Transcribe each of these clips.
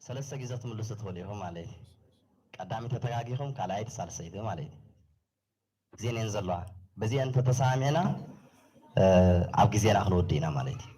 ሰለስተ ግዜ ትምልሱ ትኽእሉ ኢኹም ማለት እዩ። ቀዳሚት ተተጋጊኹም ካልኣይቲ ሳልሰይቲ ማለት እዩ። እዚኤን እየን ዘለዋ። በዚኤን እንተተሰማሚዕና፣ እ፣ ኣብ ግዜና ክንወዲ ኢና ማለት እዩ።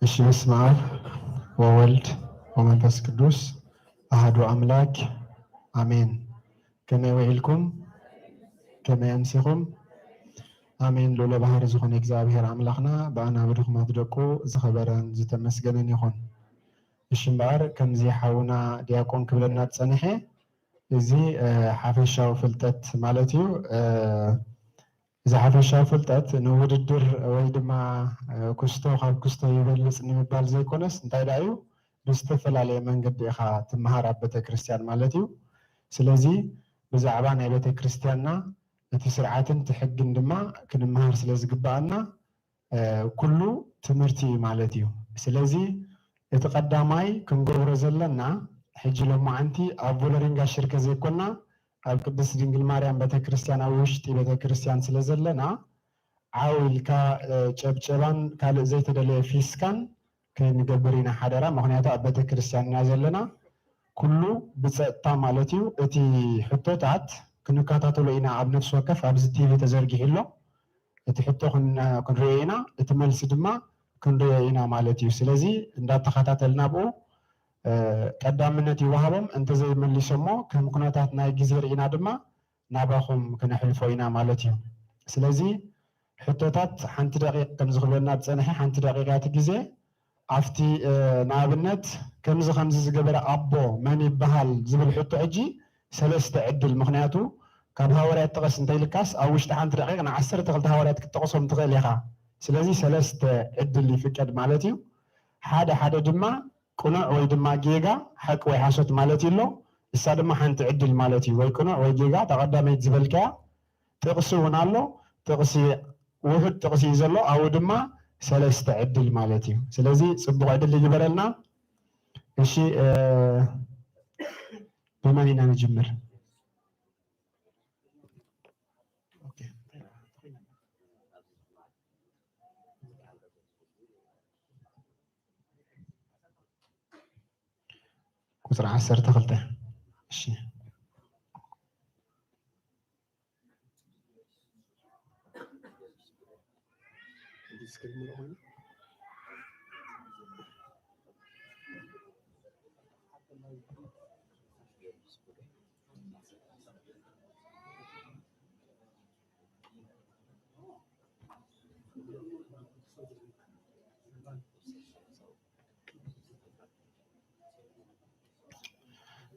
እሺ፣ በስመ አብ ወወልድ ወመንፈስ ቅዱስ አሐዱ አምላክ አሜን። ከመይ ውዒልኩም? ከመይ ኣምሲኹም? ኣሜን። ልዑለ ባሕሪ ዝኾነ እግዚኣብሔር ኣምላኽና ብኣና ብድኹማት ደቁ ዝኸበረን ዝተመስገነን ይኹን። እሺ እምበኣር ከምዚ ሓውና ዲያቆን ክብለና ዝጸንሐ እዚ፣ እ፣ ሓፈሻዊ ፍልጠት ማለት እዩ። እ፣ እዚ ሓፈሻዊ ፍልጠት ንውድድር ወይ ድማ፣ እ፣ ክስቶ ካብ ክስቶ ይበልጽ ንምባል ዘይኮነስ እንታይ ደኣ እዩ ብዝተፈላለየ መንገዲ ኢኻ ትመሃር ኣብ ቤተክርስትያን ማለት እዩ። ስለዚ ብዛዕባ ናይ ቤተክርስትያንና እቲ ስርዓትን እቲ ሕግን ድማ ክንመሃር ስለ ዝግብኣና፣ እ፣ ኩሉ ትምህርቲ እዩ ማለት እዩ። ስለዚ እቲ ቀዳማይ ክንገብሮ ዘለና ሕጂ ሎማዓንቲ ኣብ ቮለሪንጋ ሽርከ ዘይኮና ኣብ ቅድስት ድንግል ማርያም ቤተክርስትያን ኣብ ውሽጢ ቤተክርስትያን ስለ ዘለና ዓው ኢልካ፣ እ፣ ጨብጨባን ካልእ ዘይተደለየ ፊስካን ከይንገብር ኢና ሓደራ። ምኽንያቱ ኣብ ቤተክርስትያን ኢና ዘለና። ኩሉ ብጸጥታ ማለት እዩ። እቲ ሕቶታት ክንከታተሎ ኢና። ኣብ ነፍሲ ወከፍ ኣብዚ ቲቪ ተዘርጊሑ ኣሎ። እቲ ሕቶ ክን-፣ ክንሪኦ ኢና፣ እቲ መልሲ ድማ ክንሪኦ ኢና ማለት እዩ። ስለዚ እንዳተኸታተልና ብኡ፣ እ፣ ቀዳምነት ይወሃቦም። እንተዘይመሊሶሞ ከም ኩነታት ናይ ግዜ ርኢና ድማ ናባኹም ክነሕልፎ ኢና ማለት እዩ። ስለዚ ሕቶታት ሓንቲ ደቂቕ ከም ዝኽበና ዝጸንሐ ሓንቲ ደቂቕ እያ እቲ ግዜ። ኣብቲ፣ እ፣ ንኣብነት ከምዚ ከምዚ ዝገበረ ኣቦ መን ይበሃል ዝብል ሕቶ ሕጂ ሰለስተ ዕድል፣ ምኽንያቱ ካብ ሃዋርያት ጥቐስ እንተኢልካስ ኣብ ውሽጢ ሓንቲ ደቂቕ ንዓሰርተ ክልተ ሃዋርያት ክትጠቕሶም ትኽእል ኢኻ። ስለዚ ሰለስተ ዕድል ይፍቀድ ማለት እዩ። ሓደ ሓደ ድማ ቅኑዕ ወይ ድማ ጌጋ፣ ሓቂ ወይ ሓሶት ማለት እዩ ኣሎ። እሳ ድማ ሓንቲ ዕድል ማለት እዩ። ወይ ቅኑዕ ወይ ጌጋ፣ እታ ቀዳመይቲ ዝበልካያ። ጥቕሲ እውን ኣሎ። ጥቕሲ፣ ውሑድ ጥቕሲ እዩ ዘሎ። ኣብኡ ድማ ሰለስተ ዕድል ማለት እዩ። ስለዚ ጽቡቕ ዕድል ይግበረልና። እሺ፣ እ፣ ብመን ኢና ንጅምር? ኦኬ። ቁጽሪ ዓሰርተ ክልተ። እሺ።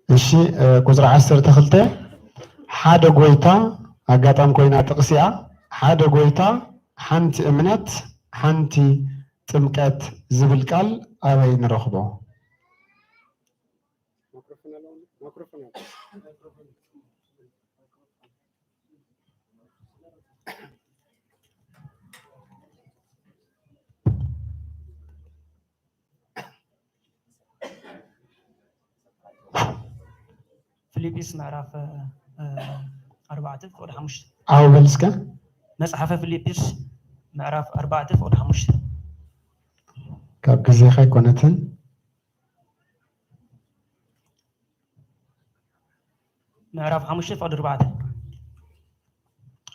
እሺ፣ እ፣ ቁጽሪ ዓሰርተ ክልተ፣ ሓደ ጎይታ፣ ኣጋጣሚ ኮይና ጥቕሲ እያ፣ ሓደ ጎይታ፣ ሓንቲ እምነት፣ ሓንቲ ጥምቀት ዝብል ቃል ኣበይ ንረኽቦ? ፊልጲስ ምዕራፍ ኣርባዕተ ፍቕዲ ሓሙሽተ። ዓው በል እስከ። መጽሓፈ ፊልጲስ ምዕራፍ ኣርባዕተ ፍቕዲ ሓሙሽተ። ካብ ግዜኻ ኣይኮነትን። ምዕራፍ ሓሙሽተ ፍቕዲ ኣርባዕተ።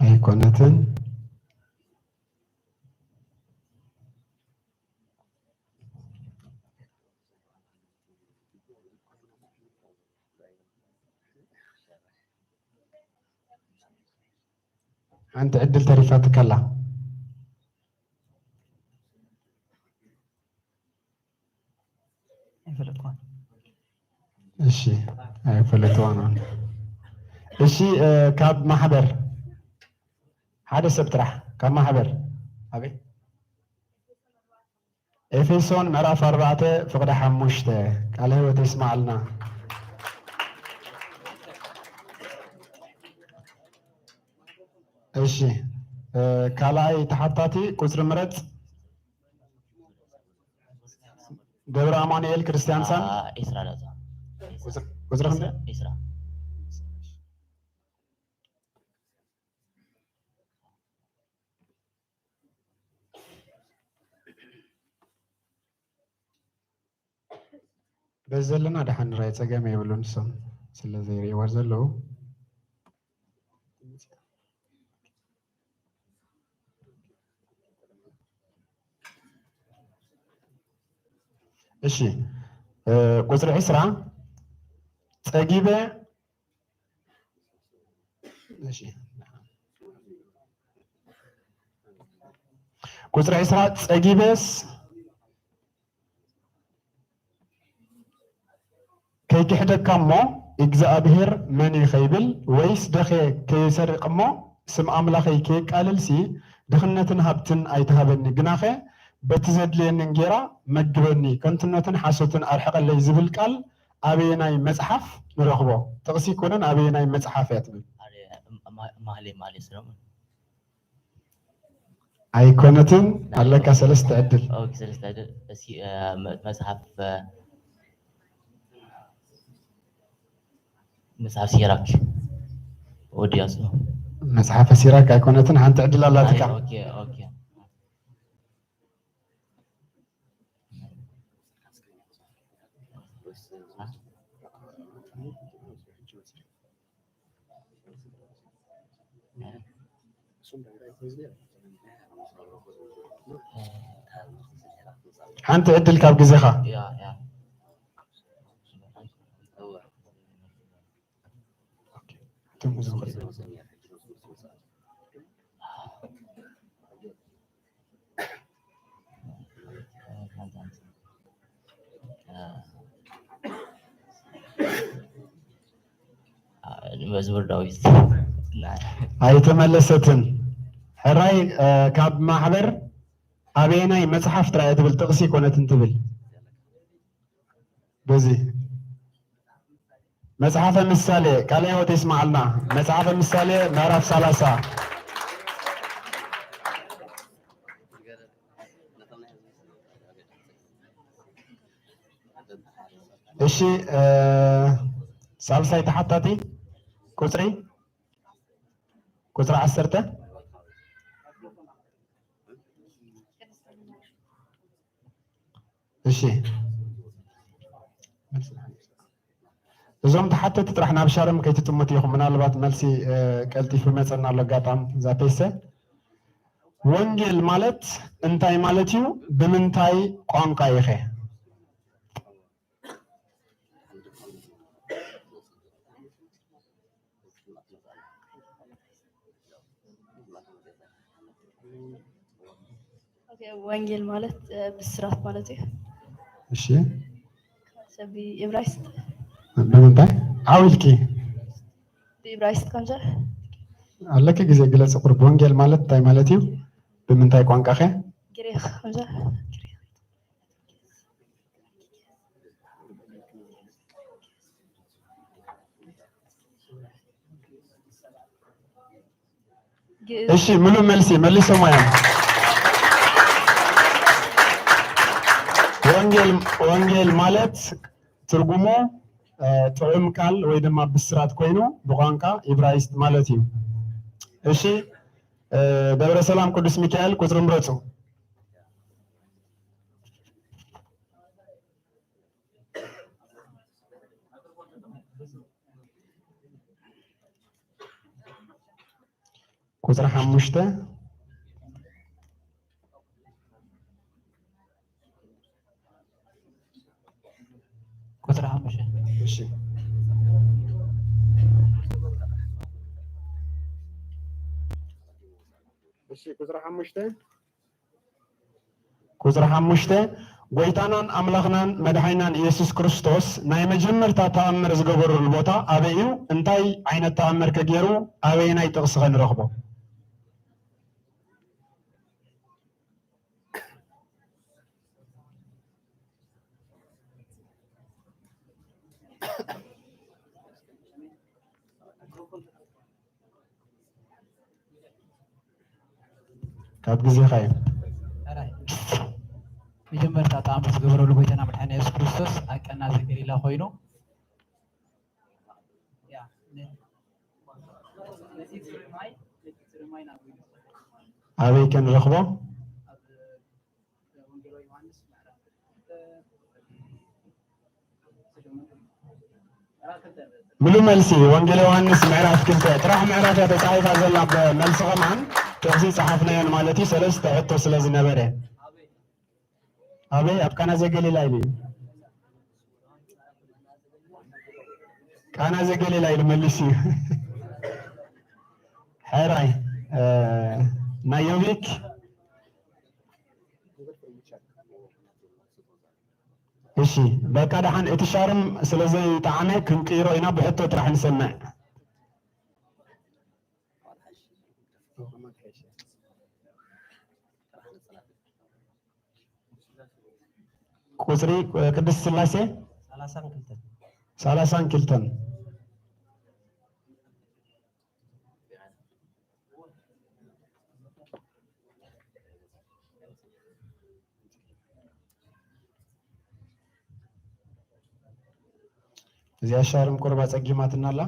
ኣይኮነትን። ሓንቲ ዕድል ተሪፋትካ ኣላ። ኣይፈለጥኳን። እሺ ኣይፈለጥዋን። እሺ ካብ ማሕበር ሓደ ሰብ ጥራሕ ካብ ማሕበር ኣበይ? ኤፌሶን ምዕራፍ ኣርባዕተ ፍቕዲ ሓሙሽተ ቃለ ህይወት ይስማዓልና። እሺ ካልኣይ ተሓታቲ ቁፅሪ ምረፅ። ገብረ ኣማኑኤል ክርስቲያን ሳን ዒስራ ዳታ ቁፅሪ ክንደይ? ዒስራ በዚ ዘለና ደሓን ንራይ ፀገም የብሉን። ንሶም ስለ ዘይርእይዋ ዘለዉ እሺ ቁፅሪ ዒስራ ፀጊበ ቁፅሪ ዒስራ ፀጊበስ ከይክሕደካ እሞ እግዚኣብሔር መን እዩ ከይብል ወይስ ደኸ ከይሰርቕ እሞ ስም ኣምላኸይ ከየቃልልሲ ድኽነትን ሃብትን ኣይትሃበኒ ግናኸ በቲ ዘድልየኒ እንጌራ መግበኒ ከንቱነትን ሓሶትን ኣርሕቐለይ ዝብል ቃል ኣበየናይ መጽሓፍ ንረኽቦ? ጥቕሲ ኣይኮነን ኣበየናይ መጽሓፍ እያ ትብል? ማህሌ ማህሌ ሰለሙን ኣይኮነትን ኣለካ ሰለስተ ዕድል። ኦኬ ሰለስተ ዕድል እስኪ መጽሓፍ መጽሓፍ ሲራክ ወዲያሱ መጽሓፈ ሲራክ ኣይኮነትን ሓንቲ ዕድል ኣላትካ። ኦኬ ኦኬ ሓንቲ ዕድል ካብ ግዜኻ መዝሙር ዳዊት ኣይተመለሰትን። ሕራይ ካብ ማሕበር ኣበየናይ መጽሓፍ ጥራይ ትብል ጥቕሲ ኮነትን ትብል በዚ መጽሓፈ ምሳሌ ቃለ ሕይወት ይስማዓልና። መጽሓፈ ምሳሌ ምዕራፍ ሰላሳ እሺ ሳልሳይ ተሓታቲ ቁፅሪ ቁፅሪ ዓሰርተ እሺ እዞም ተሓተቲ ጥራሕ ናብ ሻርም ከይትጥምቱ ኢኹም። ምናልባት መልሲ ቀልጢፉ ይመፀና ኣሎ ኣጋጣሚ እዛ ፔሰ። ወንጌል ማለት እንታይ ማለት እዩ? ብምንታይ ቋንቋ ኢኸ? ወንጌል ማለት ብስራት ማለት እዩ። እሺ ሰብ ኢብራይስጥ ብምንታይ ዓው ኢልኪ ብኢብራይስጥ ከምዘ ኣለኪ ግዜ ግለፂ ቁርብ። ወንጌል ማለት እንታይ ማለት እዩ? ብምንታይ ቋንቋ ከ? እሺ፣ ምሉእ መልሲ መሊሶም እዮም። ወንጌል፣ ወንጌል ማለት ትርጉሙ፣ እ፣ ጥዑም ቃል ወይ ድማ ብስራት ኮይኑ ብቋንቋ ኢብራይስጥ ማለት እዩ። እሺ፣ እ፣ ደብረ ሰላም ቅዱስ ሚካኤል ቁጽሪ ምረጹ። ቁጽሪ ሓሙሽተ። ቁጽሪ ሓሙሽተ። እሺ። እሺ፣ ቁጽሪ ሓሙሽተ። ቁጽሪ ሓሙሽተ፣ ጎይታናን ኣምላኽናን መድሓኒናን ኢየሱስ ክርስቶስ ናይ መጀመርታ ተኣምር ዝገበረሉ ቦታ ኣበይ እዩ? እንታይ ዓይነት ተኣምር ከ ገይሩ? ኣበየናይ ጥቕሲ ከ ንረኽቦ? ካብ ግዜኻ እዩ። ሕራይ። መጀመርታ ተኣምር ዝገበረሉ ጎይታና መድሓኒና የሱስ ክርስቶስ ኣብ ቃና ዘገሊላ ኮይኑ፣ ያ፣ ነ-፣ ነቲ ጽሩይ ማይ፣ ነቲ ጽሩይ ማይ ናብ ወይኒ ዝቐየረ ማለት እዩ። ኣበይ ከ ንረኽቦ? ኣብ ወንጌላዊ ዮሃንስ ምዕራፍ ክልተ። ምሉእ መልሲ ወንጌል ዮሃንስ ምዕራፍ ክልተ ጥራሕ ምዕራፍ እያ ተጻሒፋ ዘላ። ብመልሲ ከማን ጥቕሲ ጸሓፍናዮን ማለት እዩ፣ ሰለስተ ሕቶ ስለ ዝነበረ። ኣበይ? ኣብ ቃና ዘገሊላ ኢሉ እዩ። ቃና ዘገሊላ ኢሉ መሊሱ እዩ። ሕራይ፣ እ፣ ናይ ዮቢክ። እሺ፣ በቃ ደሓን እቲ ሻርም ስለ ዘይጠዓመ ክንቅይሮ ኢና፣ ብሕቶ ጥራሕ ንሰምዕ። ቁጽሪ፣ እ፣ ቅድስት ስላሴ ሰላሳን ክልተን። ሰላሳን ክልተን። እዚኣ ሻርም ቁርባ ጸጊማትና ኣላ።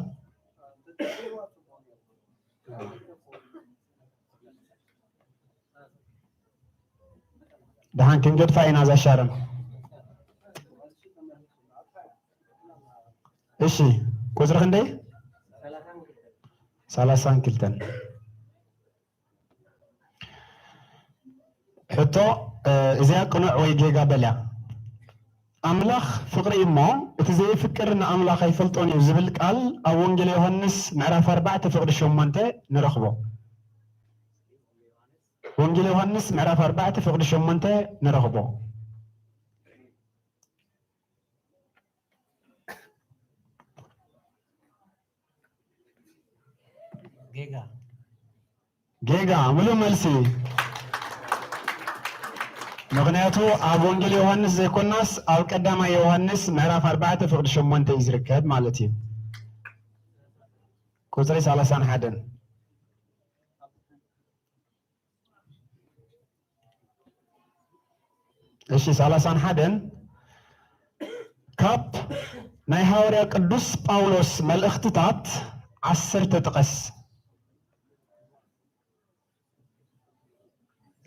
ደሓን ክንገድፋ ኢና እዛ ሻርም። እሺ፣ ቁጽሪ ክንደይ? ሰላሳን ክልተን። ሕቶ፣ እ፣ እዚኣ ቅኑዕ ወይ ጌጋ በልያ። ኣምላኽ ፍቕሪ እዩ እሞ፣ እቲ ዘየፍቅር ንኣምላኽ ኣይፈልጦን እዩ ዝብል ቃል ኣብ ወንጌል ዮሃንስ ምዕራፍ ኣርባዕተ ፍቕዲ ሸሞንተ ንረኽቦ። ወንጌል ዮሃንስ ምዕራፍ ኣርባዕተ ፍቕዲ ሸሞንተ ንረኽቦ። ጌጋ። ጌጋ፣ ምሉእ መልሲ። ምኽንያቱ ኣብ ወንጌል ዮሃንስ ዘይኮናስ ኣብ ቀዳማይ ዮሃንስ ምዕራፍ ኣርባዕተ ፍቕዲ ሸሞንተ እዩ ዝርከብ ማለት እዩ። ቁጽሪ ሰላሳን ሓደን። እሺ፣ ሰላሳን ሓደን፣ ካብ ናይ ሃዋርያ ቅዱስ ጳውሎስ መልእኽትታት ዓሰርተ ጥቀስ።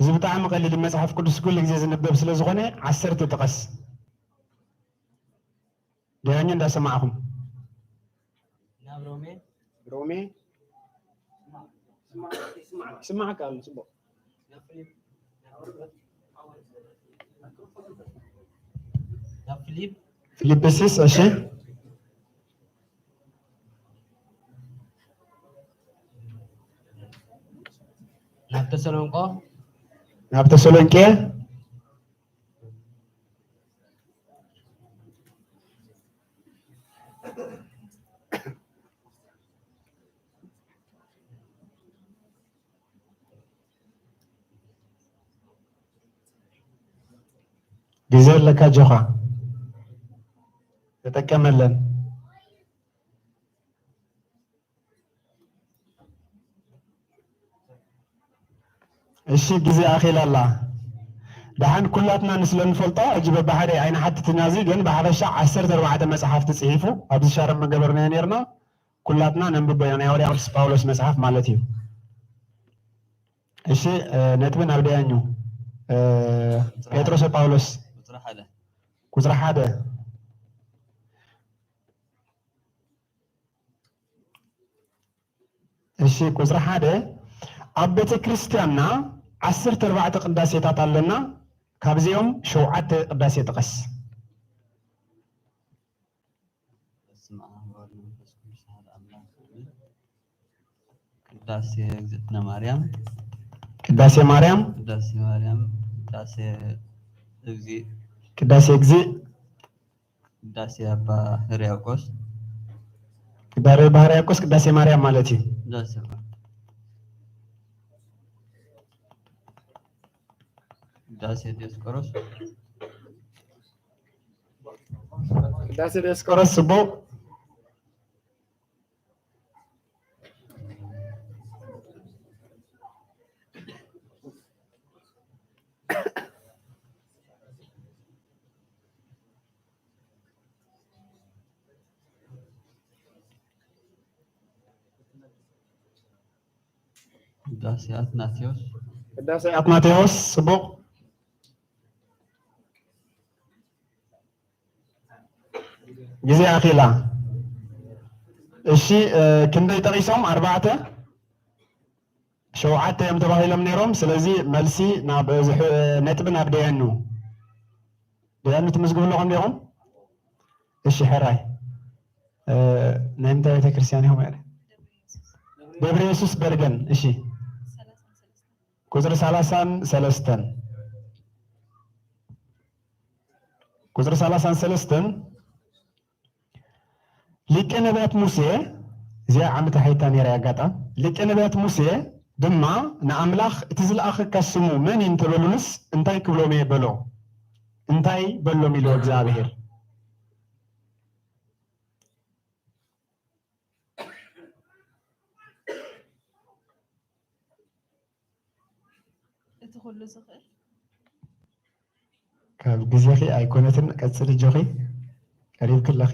እዚ ብጣዕሚ ቀሊል፣ መጽሓፍ ቅዱስ ኩሉ ግዜ ዝንበብ ስለ ዝኾነ ዓሰርተ ጥቀስ። ዳያኛ እንዳሰማዕኹም። ናብ ሮሜ። ሮሜ። ይስማዓካ ኣሎ፣ ጽቡቕ። ናብ ፊልፕ። ፊልጵስዩስ፣ እሺ። ናብ ተሰሎንቆ። ናብ ተሰሎንቄ። ግዜ ኣለካ ኣጆኻ፣ ተጠቀመለን። እሺ፣ ግዜ ኣኺላ ኣላ። ደሓን ኩላትና ንስለ ንፈልጦ፣ ሕጂ በብሓደ ኣይንሓትትን ኢና። እዚ ግን ብሓፈሻ ዓሰርተ ኣርባዕተ መጽሓፍቲ ጽሒፉ፣ ኣብዚ ሻረም ምገበርናዮ ነርና። ኩላትና ነንብቦ ኢና፣ ናይ ሃዋርያ ቅዱስ ጳውሎስ መጽሓፍ ማለት እዩ። እሺ፣ እ፣ ነጥቢ ናብ ደያኙ፣ እ፣ ቁጽሪ ጴጥሮስ ሓደ። ጳውሎስ። ቁጽሪ ሓደ። ቁጽሪ ሓደ። እሺ፣ ቁጽሪ ሓደ፣ ኣብ ቤተ ክርስቲያንና ዓሰርተ ኣርባዕተ ቅዳሴታት ኣለና። ካብዚኦም ሸውዓተ ቅዳሴ ጥቀስ። በስመ አብ ወወልድ ወመንፈስ ቅዱስ አሐዱ አምላክ አሜን። ቅዳሴ እግዝእትነ ማርያም። ቅዳሴ ማርያም። ቅዳሴ ማርያም። ቅዳሴ እግዚእ። ቅዳሴ እግዚእ። ቅዳሴ አባ ሕርያቆስ። ቅዳሴ አባ ሕርያቆስ ቅዳሴ ማርያም ማለት እዩ። ቅዳሴ አባ፣ ቅዳሴ ዲዮስቆሮስ። ቅዳሴ ዲዮስቆሮስ ጽቡቕ። ቅዳሴ አትናቴዎስ። ቅዳሴ አትናቴዎስ ጽቡቕ። ግዜ ኣኺላ። እሺ፣ እ፣ ክንደይ ጠቒሶም? ኣርባዕተ? ሸውዓተ እዮም ተባሂሎም ነይሮም። ስለዚ መልሲ ናብ፣ እ፣ ዝሕ-፣ እ፣ ነጥቢ ናብ ደያኑ። ደያኑ ትምዝግቡ ኣለኹም ዲኹም? እሺ፣ ሕራይ። እ፣ ናይ ምንታይ ቤተክርስትያን ኢኹም? ደብረ የሱስ በርገን። እሺ። ቁጽሪ ሰላሳን ሰለስተን። ቁጽሪ ሰላሳን ሰለስተን፣ ሊቀ ነቢያት ሙሴ፣ እዚኣ ዓመተ ሓይታ ነይራ ኣጋጣም፣ ሊቀ ነቢያት ሙሴ ድማ ንኣምላኽ፣ "እቲ ዝለኣኸካ ስሙ መን እዩ?" እንተበሉንስ እንታይ ክብሎም እየ በሎ? እንታይ በሎም ኢልዎ እግዚኣብሔር? እቲ ኩሉ ዝኽእል። ካብ ግዜኺ ኣይኮነትን፣ ቀጽሊ ኣጆኺ፣ ቀሪብኪ ኣለኺ።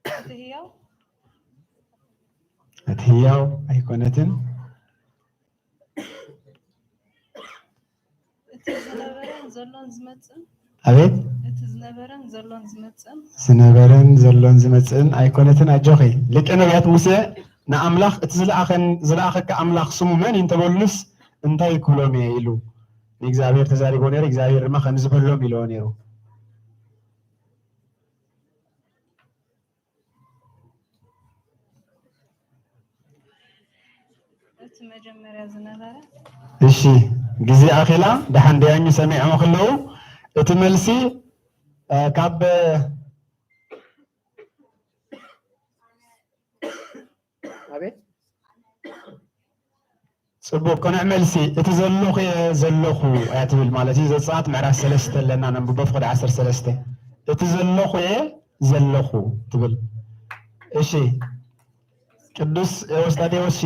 እቲ ህያው። እቲ ህያው ኣይኮነትን። እቲ ዝነበረን ዘሎን ዝመጽእን። ኣቤት። እቲ ዝነበረን ዘሎን ዝመጽእን። ዝነበረን ዘሎን ዝመጽእን ኣይኮነትን፣ ኣጆኺ። ሊቀ ነቢያት ሙሴ ንኣምላኽ፣ "እቲ ዝለኣኸን-፣ ዝለኣኸካ ኣምላኽ ስሙ መን እዩ?" እንተበሉንስ እንታይ ክብሎም እየ ኢሉ ንእግዚኣብሔር ተዛሪቦ ነይሩ። እግዚኣብሔር ድማ ከምዚ በሎም ኢልዎ ነይሩ። እቲ መጀመርያ ዝነበረ። እሺ፣ ግዜ ኣኺላ፣ ደሓን ደያኙ ሰሚዖም ከለዉ፣ እቲ መልሲ፣ እ፣ ካብ፣ ኣቤት? ጽቡቅ፣ ቅኑዕ መልሲ። እቲ ዘለኹ እየ ዘለኹ እያ ትብል ማለት እዩ። ዘጸኣት ምዕራፍ ሰለስተ ኣለና፣ ነንብቦ፣ ፍቕዲ ዓሰርተ ሰለስተ። እቲ ዘለኹ እየ ዘለኹ ትብል። እሺ፣ ቅዱስ ኤዎስጣቴዎስ፣ እሺ፣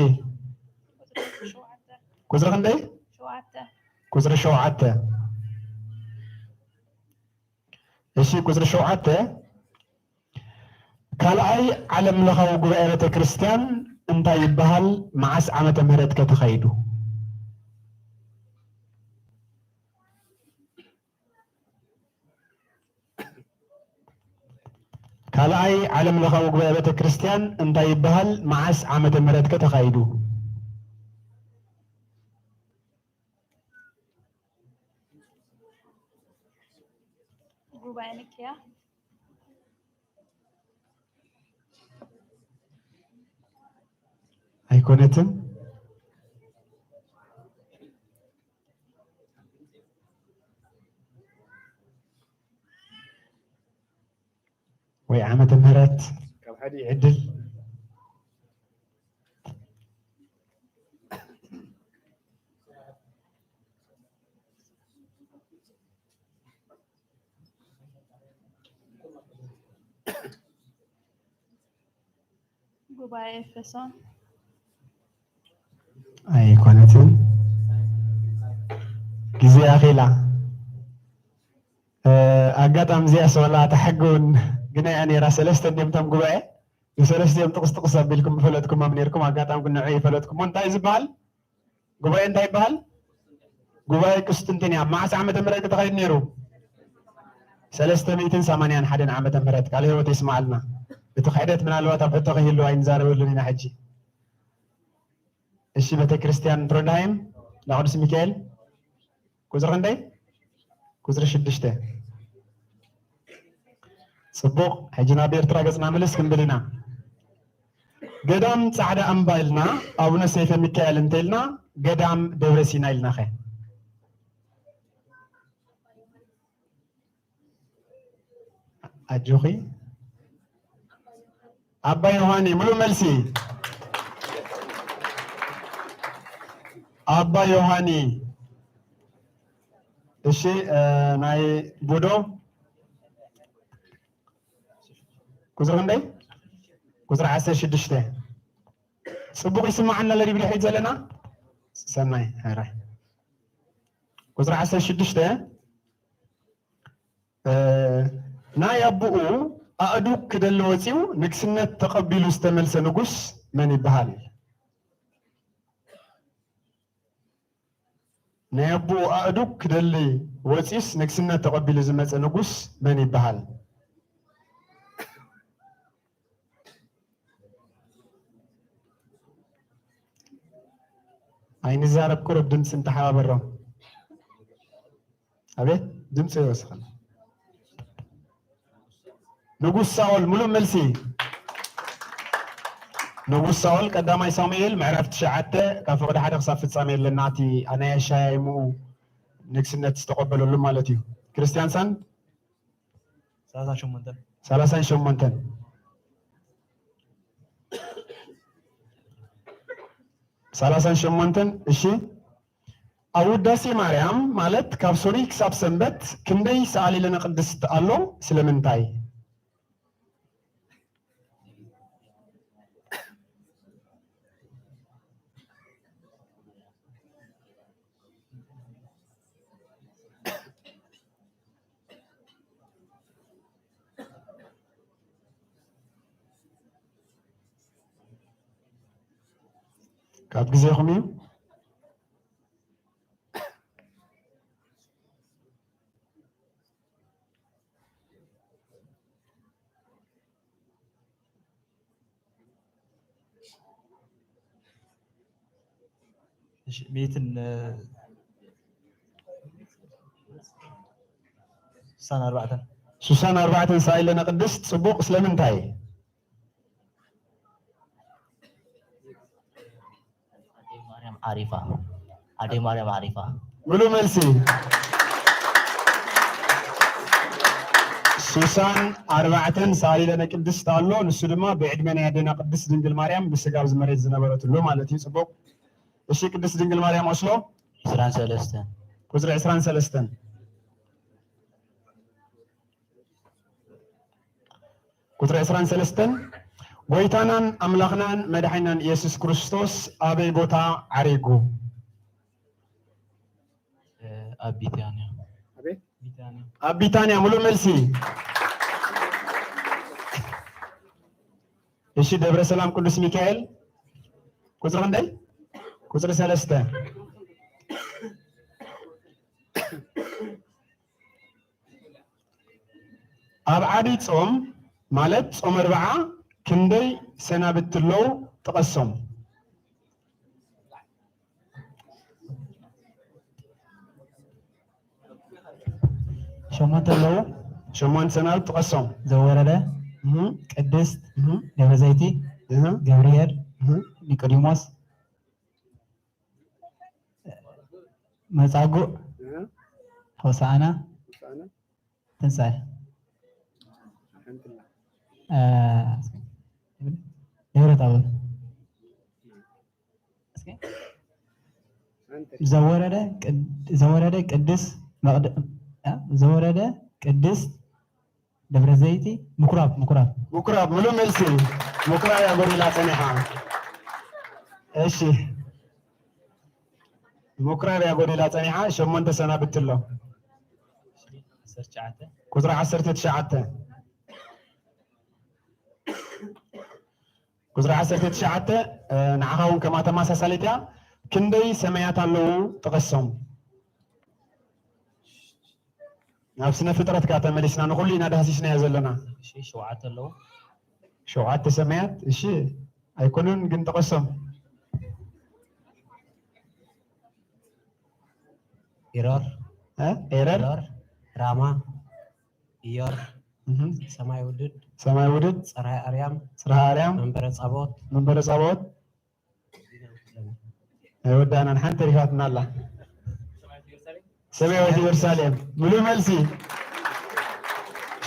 ቁጽሪ ክንደይ? ቁጽሪ ሸውዓተ። እሺ፣ ቁጽሪ ሸውዓተ። ካልኣይ ዓለም ለኻዊ ጉባኤ ቤተ ክርስቲያን እንታይ ይበሃል? መዓስ ዓመተ ምህረት ከ ተኻይዱ? ካልኣይ ዓለም ለኻዊ ጉባኤ ቤተ ክርስቲያን እንታይ ይበሃል? መዓስ ዓመተ ምህረት ከ ተኻይዱ? ጉባኤ ንኪያ። ኣይኮነትን። ወይ ዓመተ ምህረት ካብ ሓደ ይዕድል። ጉባኤ ኤፌሶን። ኣይኮነትን፣ ግዜ ኣኺላ። ኣጋጣሚ እዚኣ ሰላ ተሓገውን ግና እያ ነይራ። ሰለስተ እንዲም እቶም ጉባኤ ንሰለስቲኦም ጥቕስ ጥቕስ ኣቢልኩም ምፈለጥኩሞም ነይርኩም። ኣጋጣሚ ግን ንዑ ይፈለጥኩሞ። እንታይ እዩ ዝበሃል? ጉባኤ እንታይ ይበሃል? ጉባኤ ቁስጥንጥንያ። ኣብ መዓስ ዓመተ ምህረት ተኻይዱ ነይሩ? ሰለስተ ሚእትን ሰማንያን ሓደን ዓመተ ምህረት። ቃለ ህይወት ይስማዓልና። እቲ ክሕደት ምናልባት ኣብ ሕቶ ከይህልው ኣይንዛረበሉን ኢና ሕጂ። እሺ፣ ቤተ ክርስቲያን ትሮንድሃይም፣ እንዳ ቅዱስ ሚካኤል። ቁፅሪ ክንደይ? ቁፅሪ ሽዱሽተ። ፅቡቕ። ሕጂ ናብ ኤርትራ ገፅና ምልስ ክንብል ኢና። ገዳም ፃዕዳ ኣምባ ኢልና ኣቡነ ሰይፈ ሚካኤል እንተኢልና፣ ገዳም ደብረ ሲና ኢልናኸ? ኣጆኺ። ኣባ ዮሃኒ፣ ምሉእ መልሲ። ኣባ ዮሃኒ። እሺ፣ እ፣ ናይ ቡዶ ቁፅሪ ክንደይ? ቁፅሪ ዓሰርተ ሽዱሽተ። ፅቡቕ ይስማዓና ኣሎ ድዩ ብድሕሪት ዘለና? ሰናይ፣ ሕራይ። ቁፅሪ ዓሰርተ ሽዱሽተ፣ እ፣ ናይ ኣቦኡ ኣእዱግ ክደሊ ወፂኡ ንግስነት ተቐቢሉ ዝተመልሰ ንጉስ መን ይበሃል? ናይ ኣቦኡ ኣእዱግ ክደሊ ወፂኡስ ንግስነት ተቐቢሉ ዝመፀ ንጉስ መን ይበሃል? ኣይንዛረብ፣ ቁሩብ ድምፂ ንተሓባበሮም። ኣቤት፣ ድምፂ ይወስኸል። ንጉስ ሳኦል፣ ምሉእ መልሲ። ንጉስ ሳኦል ቀዳማይ ሳሙኤል ምዕራፍ ትሽዓተ ካብ ፍቕዲ ሓደ ክሳብ ፍጻሜ ኣለና። እቲ ናይ ኣሻያይምኡ ንግስነት ዝተቐበለሉ ማለት እዩ። ክርስቲያን ሳንድ ሰላሳን ሸሞንተን። ሰላሳን ሸሞንተን። ሰላሳን ሸሞንተን። እሺ፣ ኣብ ውዳሴ ማርያም ማለት ካብ ሶኑይ ክሳብ ሰንበት ክንደይ ሰኣሊ ለነ ቅድስት ኣሎ? ስለምንታይ? ካብ ግዜኹም እዩ። እሺ፣ ሚእትን፣ እ፣ ስሳን ኣርባዕተን። ስሳን ኣርባዕተን ሰኣሊ ለነ ቅድስት። ጽቡቕ። ስለምንታይ? ኣደይ ማርያም ዓሪፋ። ኣደይ ማርያም ዓሪፋ። ምሉእ መልሲ። ስሳን ኣርባዕተን ሰኣሊ ለነ ቅድስት ኣሎ። ንሱ ድማ ብዕድመ ናይ ኣዴና ቅድስት ድንግል ማርያም ብስጋ ኣብዚ መሬት ዝነበረትሉ ማለት እዩ። ጽቡቕ። እሺ፣ ቅድስት ድንግል ማርያም ኦስሎ ዕስራን ሰለስተን። ቁፅሪ ዕስራን ሰለስተን። ቁፅሪ ዕስራን ሰለስተን፣ ጎይታናን ኣምላኽናን መድሓኒናን ኢየሱስ ክርስቶስ ኣበይ ቦታ ዓሪጉ? እ፣ ኣብ ቢታንያ። ኣቤት። ቢታንያ። ኣብ ቢታንያ። ምሉእ መልሲ። እሺ፣ ደብረ ሰላም ቅዱስ ሚካኤል ቁፅሪ ክንደይ? ቁፅሪ ሰለስተ። ኣብ ዓብይ ጾም ማለት ጾም ኣርብዓ ክንደይ ሰናብቲ ኣለዉ? ጥቀሶም። ሸሞንተ ኣለዉ። ሸሞንተ ሰናብቲ ጥቀሶም። ዘወረደ፣ እህ፣ ቅድስት፣ እህ፣ ደብረ ዘይቲ፣ እህ፣ ገብርኤል፣ እህ፣ ኒቆዲሞስ፣ መጻጉዕ፣ እህ፣ ሆሳዕና፣ ሆሳዕና፣ ትንሳኤ። ሓንትላ። እ፣ ደብረ ታቦር። እስኪ። ሓንቲ። ዘወረደ ቅድ-፣ ዘወረደ ቅድስ መቕደ-፣ እ? ዘወረደ ቅድስት ደብረ ዘይቲ ምኩራብ፣ ምኩራብ። ምኩራብ፣ ምሉእ መልሲ። ምኩራብ እያ ጎዲላ ጸኒሓ። እሺ። ምኩራብ እያ ጎዲላ ጸኒሓ። ሸሞንተ ሰናብት ኣሎ። ዓሰርተ ትሽዓተ። ቁጽሪ ዓሰርተ ትሽዓተ። ቁጽሪ ዓሰርተ ትሽዓተ፣ እ፣ ንዓኻ እውን ከማ ተመሳሳሊት እያ። ክንደይ ሰማያት ኣለዉ? ጥቐሶም። ናብ ስነ ፍጥረት ከኣ ተመሊስና፣ ንኹሉ ኢና ዳህሲስናዮ ዘለና። እሺ፣ ሸውዓተ ኣለዉ። ሸውዓተ ሰማያት፣ እሺ፣ ኣይኮኑን ግን ጥቐሶም። ኢሮር። እ? ኤረር። ኢሮር፣ ራማ፣ ኢዮር፣ እህ። ሰማይ ውድድ፣ ሰማይ ውድድ። ጽርሐ ኣርያም፣ ጽርሐ ኣርያም። መንበረ ጸባኦት። መንበረ ጸባኦት። ኣይወዳእናን፣ ሓንቲ ተሪፋትና ኣላ። ሰማያዊት ኢየሩሳሌም። ምሉእ መልሲ።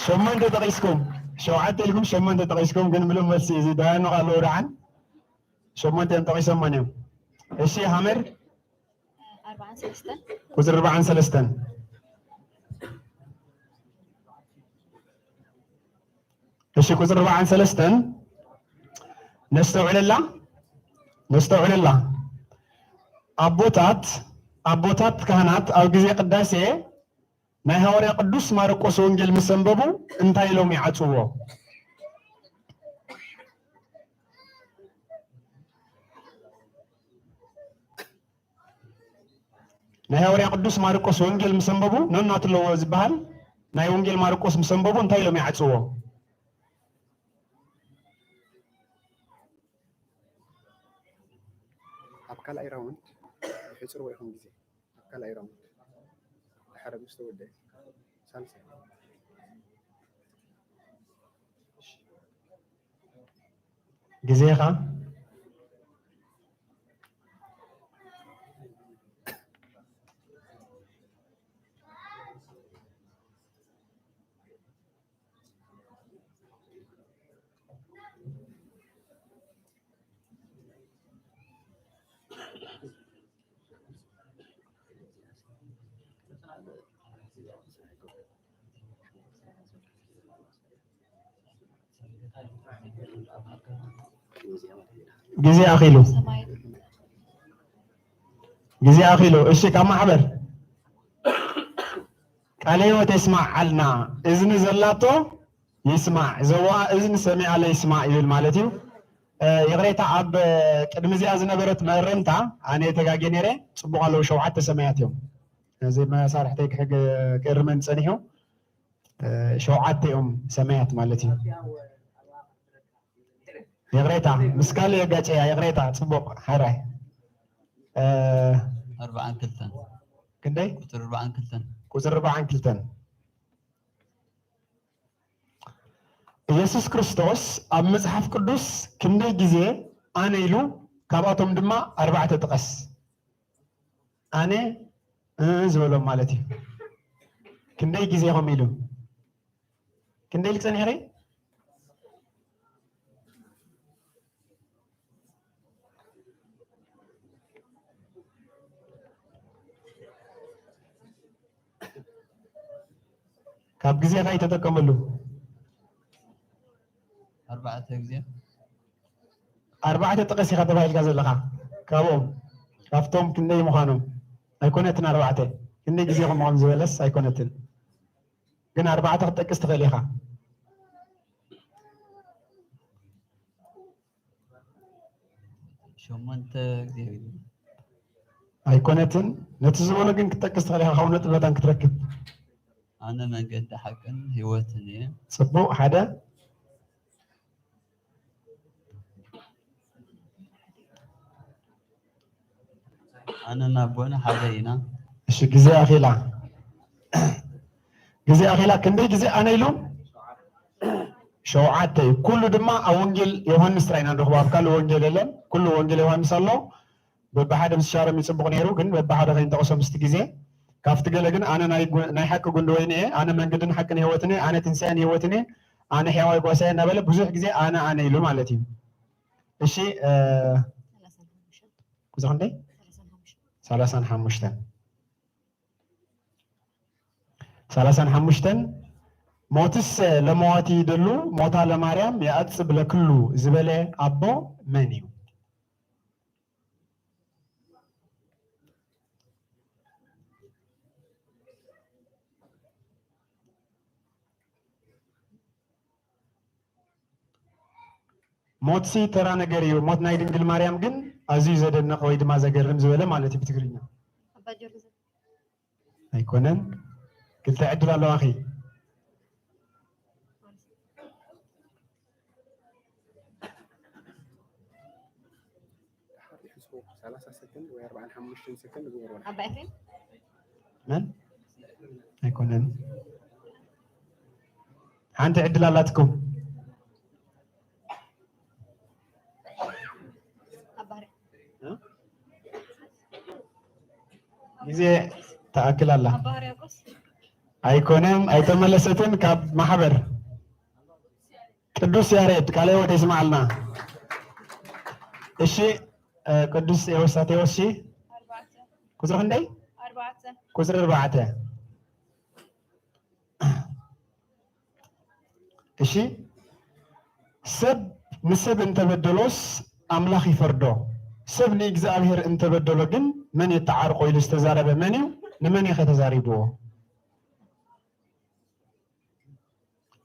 ሸሞንተ ጠቒስኩም፣ ሸውዓተ ኢልኩም ሸሞንተ ጠቒስኩም፣ ግን ምሉእ መልሲ እዚ ዳያኑ ኣለዉ ደሓን። ሸሞንተ እዮም ጠቒሶሞን እዮም። እሺ፣ ሃመር። ኣርባዓን ሰለስተን። ቁጽሪ ኣርባዓን ሰለስተን። እሺ፣ ቁጽሪ ኣርባዓን ሰለስተን ነስተውዕለላ፣ ነስተውዕለላ። ኣቦታት፣ ኣቦታት ካህናት ኣብ ግዜ ቅዳሴ ናይ ሃዋርያ ቅዱስ ማርቆስ ወንጌል ምስ ኣንበቡ እንታይ ኢሎም ይዓጽዎ? ናይ ሃዋርያ ቅዱስ ማርቆስ ወንጌል ምስ ኣንበቡ፣ ነናቱ ኣለዎ ዝበሃል ናይ ወንጌል ማርቆስ ምስ ኣንበቡ እንታይ ኢሎም ይዓጽዎ? ኣብ ካልኣይ ራውንድ ይሕጽርዎ ኢኹም ግዜ። ኣብ ካልኣይ ራውንድ ድሓረ ምስ ተወደአ ሳልሳይ። ግዜኻ። ግዜ ኣኺሉ፣ ግዜ ኣኺሉ። እሺ፣ ካብ ማሕበር ቃለ ሕይወት የስማዓልና። እዝኒ ዘላቶ ይስማዕ፣ ዘዋ እዝኒ ሰሚዓ ለይስማዕ ይብል ማለት እዩ። እ፣ ይቕሬታ፣ ኣብ ቅድሚ እዚኣ ዝነበረት መእረምታ ኣነ ተጋጌ ነይረ። ጽቡቕ ኣለዉ፣ ሸውዓተ ሰማያት እዮም። ነዚ መሳርሕተይ ክሕግ-፣ ክእርመን ጸኒሑ። እ፣ ሸውዓተ እዮም ሰማያት ማለት እዩ። ይቕሬታ፣ ምስ ካልእ የጋጨያ፣ ይቕሬታ። ጽቡቕ፣ ሓራይ። እ፣ ኣርባዓን ክልተን። ክንደይ? ቁጽሪ ኣርባዓን ክልተን። ቁጽሪ ኣርባዓን ክልተን። ኢየሱስ ክርስቶስ ኣብ መጽሓፍ ቅዱስ ክንደይ ግዜ ኣነ ኢሉ፣ ካብኣቶም ድማ ኣርባዕተ ጥቀስ። ኣነ፣ እ፣ ዝበሎም ማለት እዩ። ክንደይ ግዜ ከምኡ ኢሉ? ክንደይ ኢሉ ጸኒሕኺ? ካብ ግዜኻ ኣይተጠቀመሉ። ኣርባዕተ ግዜ። ኣርባዕተ ጥቀስ ኢኻ ተባሂልካ ዘለኻ። ካብኦም፣ ካብቶም ክንደይ ምዃኖም? ኣይኮነትን ኣርባዕተ። ክንደይ ግዜ ከምኦም ዝበለስ ኣይኮነትን። ግን ኣርባዕተ ክትጠቅስ ትኽእል ኢኻ። ሸሞንተ ግዜ ኢሉ። ኣይኮነትን። ነቲ ዝበሎ ግን ክትጠቅስ ትኽእል ኢኻ፣ ካብኡ ነጥቢ መታን ክትረክብ። ኣነ መንገዲ ሓቅን ህይወትን እየ። ጽቡቕ፣ ሓደ። ኣነን ኣቦን ሓደ ኢና። እሺ፣ ግዜ ኣኺላ፣ ግዜ ኣኺላ። ክንደይ ግዜ ኣነ ኢሉ? ሸውዓተ እዩ። ኩሉ ድማ ኣብ ወንጌል ዮሃንስ ጥራይ ኢና ንረኽቦ፣ ኣብ ካልእ ወንጌል የለን። ኩሉ ወንጌል ዮሃንስ ኣሎ። በብሓደ ምስ ሻረም ይጽቡቕ ነይሩ፣ ግን በብሓደ ከይንጠቕሶ ምስቲ ግዜ። ካብቲ ገለ ግን ኣነ ናይ ጉ-፣ ናይ ሓቂ ጉንዲ ወይኒ እየ፣ ኣነ መንገድን ሓቅን ህይወትን እየ፣ ኣነ ትንሳኤን ህይወትን እየ፣ ኣነ ሕያዋይ ጓሳ እየ እናበለ ብዙሕ ግዜ ኣነ፣ ኣነ ኢሉ ማለት እዩ። እሺ፣ እ፣ ቁጽሪ ክንደይ? ሰላሳን ሓሙሽተን። ሰላሳን ሓሙሽተን። ሰላሳን ሓሙሽተን። ሞትሰ ለመዋቲ ይደሉ፣ ሞታ ለማርያም የአጽብ ለክሉ ዝበለ ኣቦ መን እዩ? ሞትሲ ተራ ነገር እዩ። ሞት ናይ ድንግል ማርያም ግን ኣዝዩ ዘደንቕ ወይ ድማ ዘገርም ዝበለ ማለት እዩ ብትግርኛ። ኣባ ጊዮርጊስ። ኣይኮነን። ክልተ ዕድል ኣለዋኺ። ሰላሳ ሰከንድ ወይ ኣርባዓን ሓሙሽተን ሰከንድ ግበርዋ። ኣባ ኤፍሬም። መን? ኣይኮነን። ሓንቲ ዕድል ኣላትኩም። ኣባ ህርያቆስ። እ? ግዜ ትኣክል ኣላ። ኣባ ህርያቆስ። ኣይኮነን፣ ኣይተመለሰትን ካብ ማሕበር። ቅዱስ ያሬድ ቃለ ሕይወት ይስማዓልና። እሺ፣ እ፣ ቅዱስ ቴዎስ፣ ቴዎስ፣ እሺ። ኣርባዕተ። ቁጽሪ ክንደይ? ኣርባዕተ። ቁጽሪ ኣርባዕተ። እሺ፣ ሰብ ንሰብ እንተበደሎስ ኣምላኽ ይፈርዶ፣ ሰብ ንእግዚኣብሔር እንተበደሎ ግን መን የተዓርቆ ኢሉ ዝተዛረበ መን እዩ? ንመን እዩ ከተዛሪብዎ?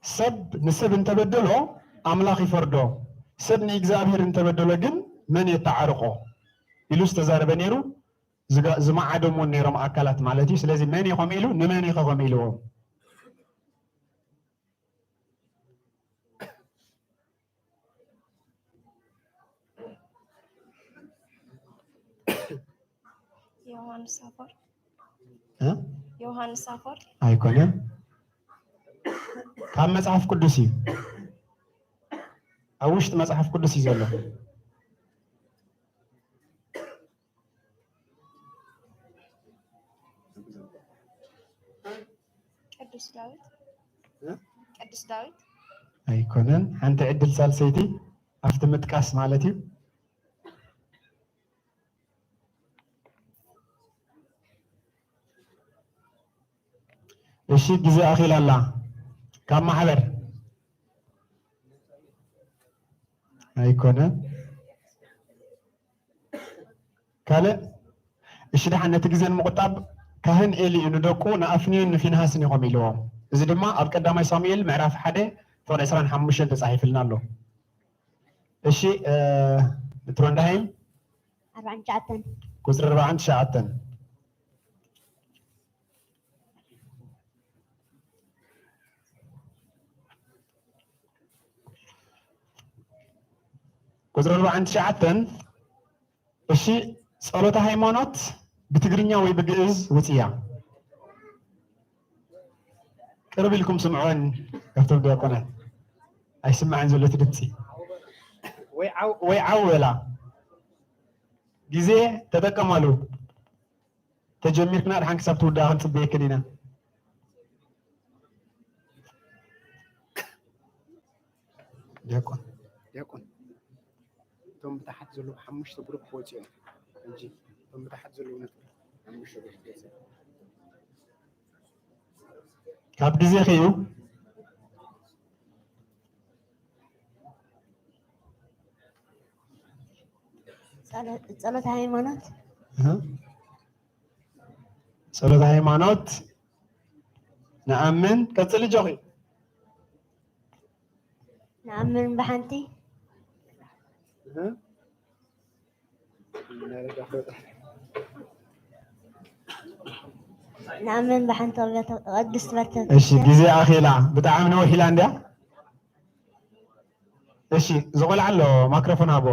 ሰብ ንሰብ እንተበደሎ ኣምላኽ ይፈርዶ፣ ሰብ ንእግዚኣብሔር እንተበደሎ ግን መን የተዓርቆ ኢሉ ዝተዛረበ ነይሩ። ዝጋ-፣ ዝመዓዶም እውን ነይሮም ኣካላት ማለት እዩ። ስለዚ መን እዩ ከምኡ ኢሉ? ንመን እዩ ከምኡ ኢልዎም? ዮሃንስ ኣፈወርቅ። እ? ዮሃንስ ኣፈወርቅ። ኣይኮነን። ካብ መጽሓፍ ቅዱስ እዩ። ኣብ ውሽጢ መጽሓፍ ቅዱስ እዩ ዘሎ። ቅዱስ ዳዊት። እ? ቅዱስ ዳዊት። ኣይኮነን። ሓንቲ ዕድል ሳልሰይቲ ኣብቲ ምጥቃስ ማለት እዩ። እሺ፣ ግዜ ኣኺላ ኣላ። ካብ ማሕበር ኣይኮነን። ካልእ? እሺ፣ ደሓን ነቲ ግዜ ንምቑጣብ ካህን ኤሊ እዩ ንደቁ ንኣፍኒዮን ንፊንሃስን ኢኹም ኢልዎም። እዚ ድማ ኣብ ቀዳማይ ሳሙኤል ምዕራፍ ሓደ ፍቕዲ ዕስራን ሓሙሽተን ተጻሒፍልና ኣሎ። እሺ፣ እ፣ ንትሮንድሃይም ኣርባዓን ትሽዓተን። ቁጽሪ ኣርባዓን ትሽዓተን። ቁጽሪ ኣርባዓን ትሽዓተን። እሺ፣ ጸሎተ ሃይማኖት ብትግርኛ ወይ ብግእዝ ውጽያ። ቅርብ ኢልኩም ስምዕወን፣ ካብቶም ዲያቆናት ኣይስማዕን ዘሎ እቲ ድምጺ። ወይ ዓው፣ ወይ ዓው በላ። ግዜ ተጠቀማሉ። ተጀሚርክና ድሓን ክሳብ ትውዳኣ ክንጽበየክን ኢና። ዲያቆን፣ ዲያቆን፣ እቶም ብታሕት ዘለዉ ሓሙሽተ ግሩፕ ወፂኦም እንጂ፣ እቶም ብታሕት ዘለዉ ነጥቢ ሓሙሽተ ግሩፕ ወፂኦም። ካብ ግዜኺ እዩ። ጸሎ-፣ ጸሎተ ሃይማኖት። እህ። ጸሎተ ሃይማኖት ንኣምን። ቀጽሊ ጆኺ። ንኣምን ብሓንቲ። እህ። ንኣምን ብሓንቲ ቅድስት ቤተ-፣ እሺ፣ ግዜ ኣኺላ። ብጣዕሚ ነዊሕ ኢላ እንድያ። እሺ፣ ዝቆልዓ ኣሎ፣ ማክሮፎን ሃቦ።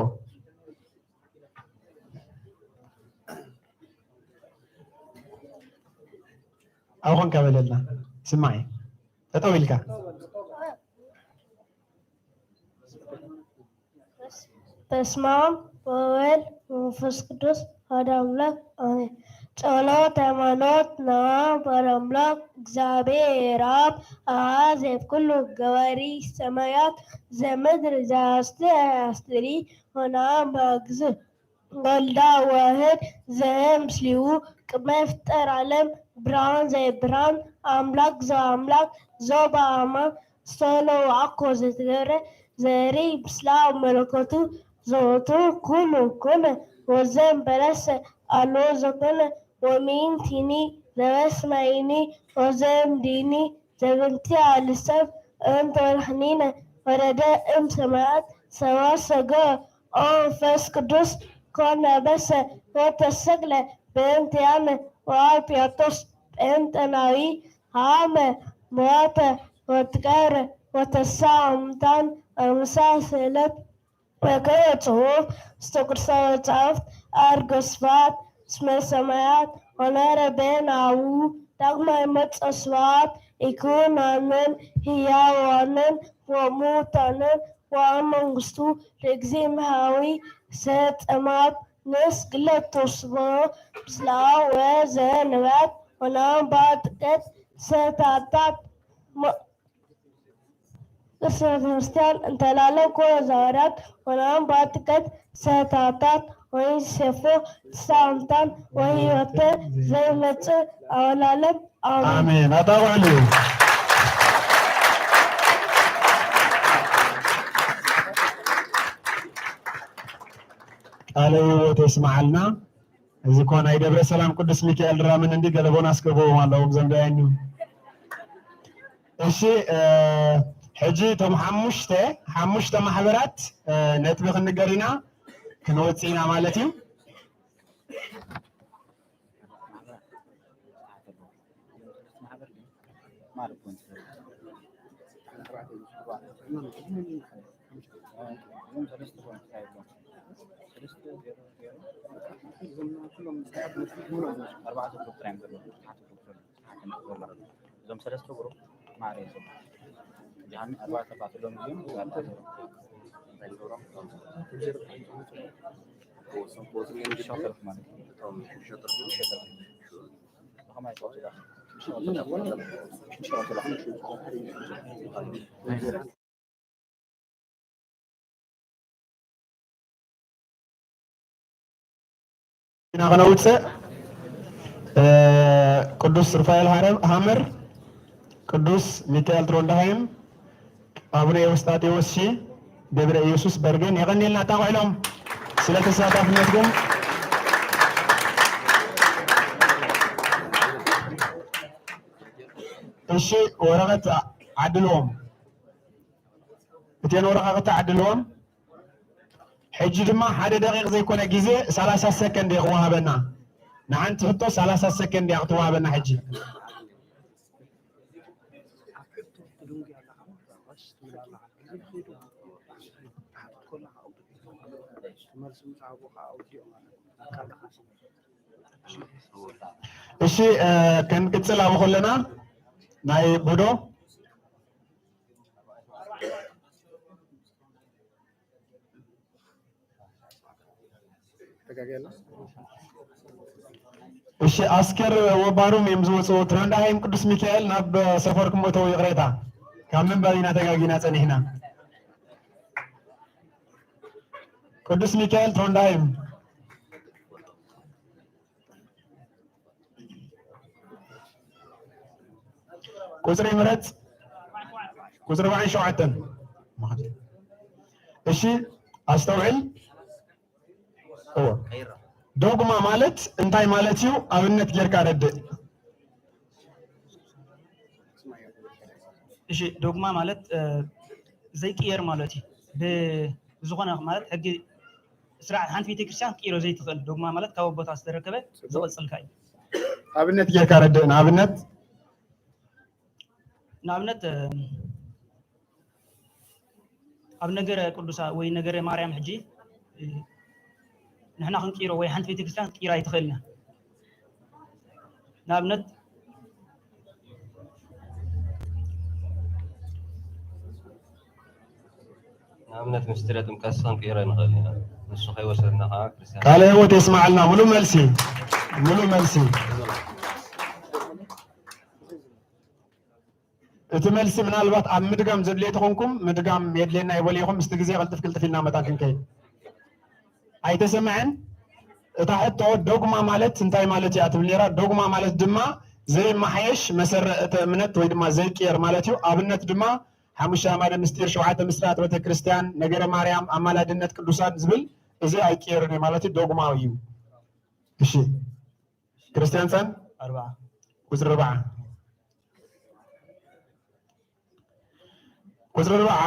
ኣብኡ ኮንካ በለልና። ስማዒ፣ ጠጠው ኢልካ። በስመ አብ ወወልድ ወመንፈስ ቅዱስ አሐዱ አምላክ አሜን። ጸሎት ሃይማኖት። ነአ በረ አምላክ እግዚአብሔር አብ አብ ዘእብ ኩሉ ገባሪ ሰማያት ዘምድር ዘአስተአስተሪ ሆና በግዝ ወልዳ ዋህድ ዘምስሊው ቅድመ ፍጠር ዓለም ብርሃን ዘይብርሃን ኣምላክ ዘኣምላክ ዞባ ኣማን ዝተለዋዕኮ ዘትገረ ዘሪ ምስላ መለኮቱ ዘወትሩ ኩሉ ኩነ ወዘን በለሰ ኣሎ ዘኮነ ወሚን ቲኒ ዘበስማይኒ ወዘን ዲኒ ዘብንቲ ኣልሰብ እንተረኽኒነ ወረደ እም ሰማያት ሰባ ሰገ ኦ መንፈስ ቅዱስ ኮነ በሰ ወተሰቅለ በእንቲኣነ ወኣብ ጲላጦስ ጴንጠናዊ ሃመ ሞተ ወትቀረ ወተሳ እምታን ኣምሳ ስእለት ወከለ ጽሑፍ ውስተ ቅዱሳት መጻሕፍት ኣርገ ስብሐት እስመ ሰማያት ወነበረ በየናሁ ዳግማይ መጸ ስብሐት ይኩን ኣሜን። ህያዋንን ወሙታንን ወመንግስቱ ለእግዚእ እምሃዊ ሰጠማት ንስግለት ተስቦ ምስላ ወዘንበት ወናም ባጥቀት ሰታታት እርስ ክርስቲያን እንተላለ ኮ ዘዋዳት ወናም ባጥቀት ሰታታት ወይ ሴፎ ሳምታን ወይ ወተ ዘይመጽእ ኣወላለም ኣሜን። ኣሜን። ኣጣቕዕሉ። ቃለ ሕይወት የስምዓልና። እዚ እኮ ናይ ደብረ ሰላም ቅዱስ ሚካኤል ድራምን እንዲ ገለ ቦናስ ክህብዎም ኣለዎም እዞም ዳያኑ። እሺ፣ እ፣ ሕጂ እቶም ሓሙሽተ፣ ሓሙሽተ ማሕበራት፣ እ፣ ነጥቢ ክንገር ኢና፣ ክንወጽእ ኢና ማለት እዩ። እዞም ሰለስተ ግሩፕ ማዕረ እዮም። ጀሃን ኣርባዕተ ባት ሎም እዮም። ሸርፍ ማለት እዩ። ሸርፍ። ከማይ ጸወት ይላል። ኢና ከነውፅእ፣ እ፣ ቅዱስ ሩፋኤል ሃረ-፣ ሃመር፣ ቅዱስ ሚካኤል ትሮንድሃይም፣ ኣቡነ ኤዎስጣቴዎስ ሺ፣ ደብረ ኢየሱስ በርገን። የቐንየልና ኣጣቕዕሎም ስለ ተሳታፍነትኩም። እሺ፣ ወረቐት ዓድልዎም። እተን ወረቓቕቲ ዓድልዎም። ሕጂ ድማ ሓደ ደቂቕ ዘይኮነ ግዜ ሰላሳ ሰከንድ እየ ክወሃበና። ንሓንቲ ሕቶ ሰላሳ ሰከንድ እያ ክትወሃበና ሕጂ። እሺ፣ እ፣ ክንቅጽል ኣብ ከለና ናይ ቡዶ እሺ፣ ኣስከር ወባሩም እዮም ዝወፅኡ። ትረንዳሃይም ቅዱስ ሚካኤል ናብ ሰፈርኩም እተው። ይቕሬታ፣ ካብ ምንባብ ኢና ተጋጊና ጸኒሕና። ቅዱስ ሚካኤል ትረንዳሃይም። ቁጽሪ ምረጽ። ቁጽሪ ኣርባዕን ሸውዓተን። እሺ፣ ኣስተውዕል። እወ። ዶግማ ማለት እንታይ ማለት እዩ? ኣብነት ጌርካ ረድእ። እሺ፣ ዶግማ ማለት፣ እ፣ ዘይቅየር ማለት እዩ። ብ-፣ ብዝኾነ ማለት ሕጊ ስርዓት ሓንቲ ቤተክርስትያን ክትቅይሮ ዘይትኽእል፣ ዶግማ ማለት ካብ ኣቦታት ዝተረከበ ዝቕጽልካ እዩ። ኣብነት ጌርካ ረድእ። ንኣብነት? ንኣብነት፣ እ፣ ኣብ ነገረ ቅዱሳ ወይ ነገረ ማርያም ሕጂ፣ እ፣ ንሕና ክንቅይሮ ወይ ሓንቲ ቤተክርስትያን ክትቅይራ ኣይትኽእልን እያ። ንኣብነት፣ ንኣብነት፣ ምስጢረ ጥምቀትስ ክንቅይሮ ንኽእል ኢና። ንሱ ከይወሰድና ከኣ ክርስትያን ቃለ ሕይወት የስምዓልና። ሙሉ መልሲ፣ ሙሉ መልሲ። እቲ መልሲ ምናልባት ኣብ ምድጋም ዘድልዮ ተኾንኩም፣ ምድጋም የድልየና ይበል ኢኹም፣ ምስቲ ግዜ ቅልጥፍ ቅልጥፍ ኢልና መታን ክንከይድ። ኣይተሰምዐን? እታ ሕቶ ዶግማ ማለት እንታይ ማለት እያ ትብል ነይራ። ዶግማ ማለት ድማ ዘይመሓየሽ መሰረተ እምነት ወይ ድማ ዘይቅየር ማለት እዩ። ኣብነት ድማ ሓሙሽተ ኣዕማደ ምስጢር፣ ሸውዓተ ምስጢራት ቤተ ክርስቲያን፣ ነገረ ማርያም፣ ኣማላድነት ቅዱሳን ዝብል እዚ ኣይቅየርን እዩ ማለት እዩ፣ ዶግማዊ እዩ። እሺ፣ ክርስቲያን ጸን ኣርባዓ። ቁጽሪ ኣርባዓ። ቁጽሪ ኣርባዓ፣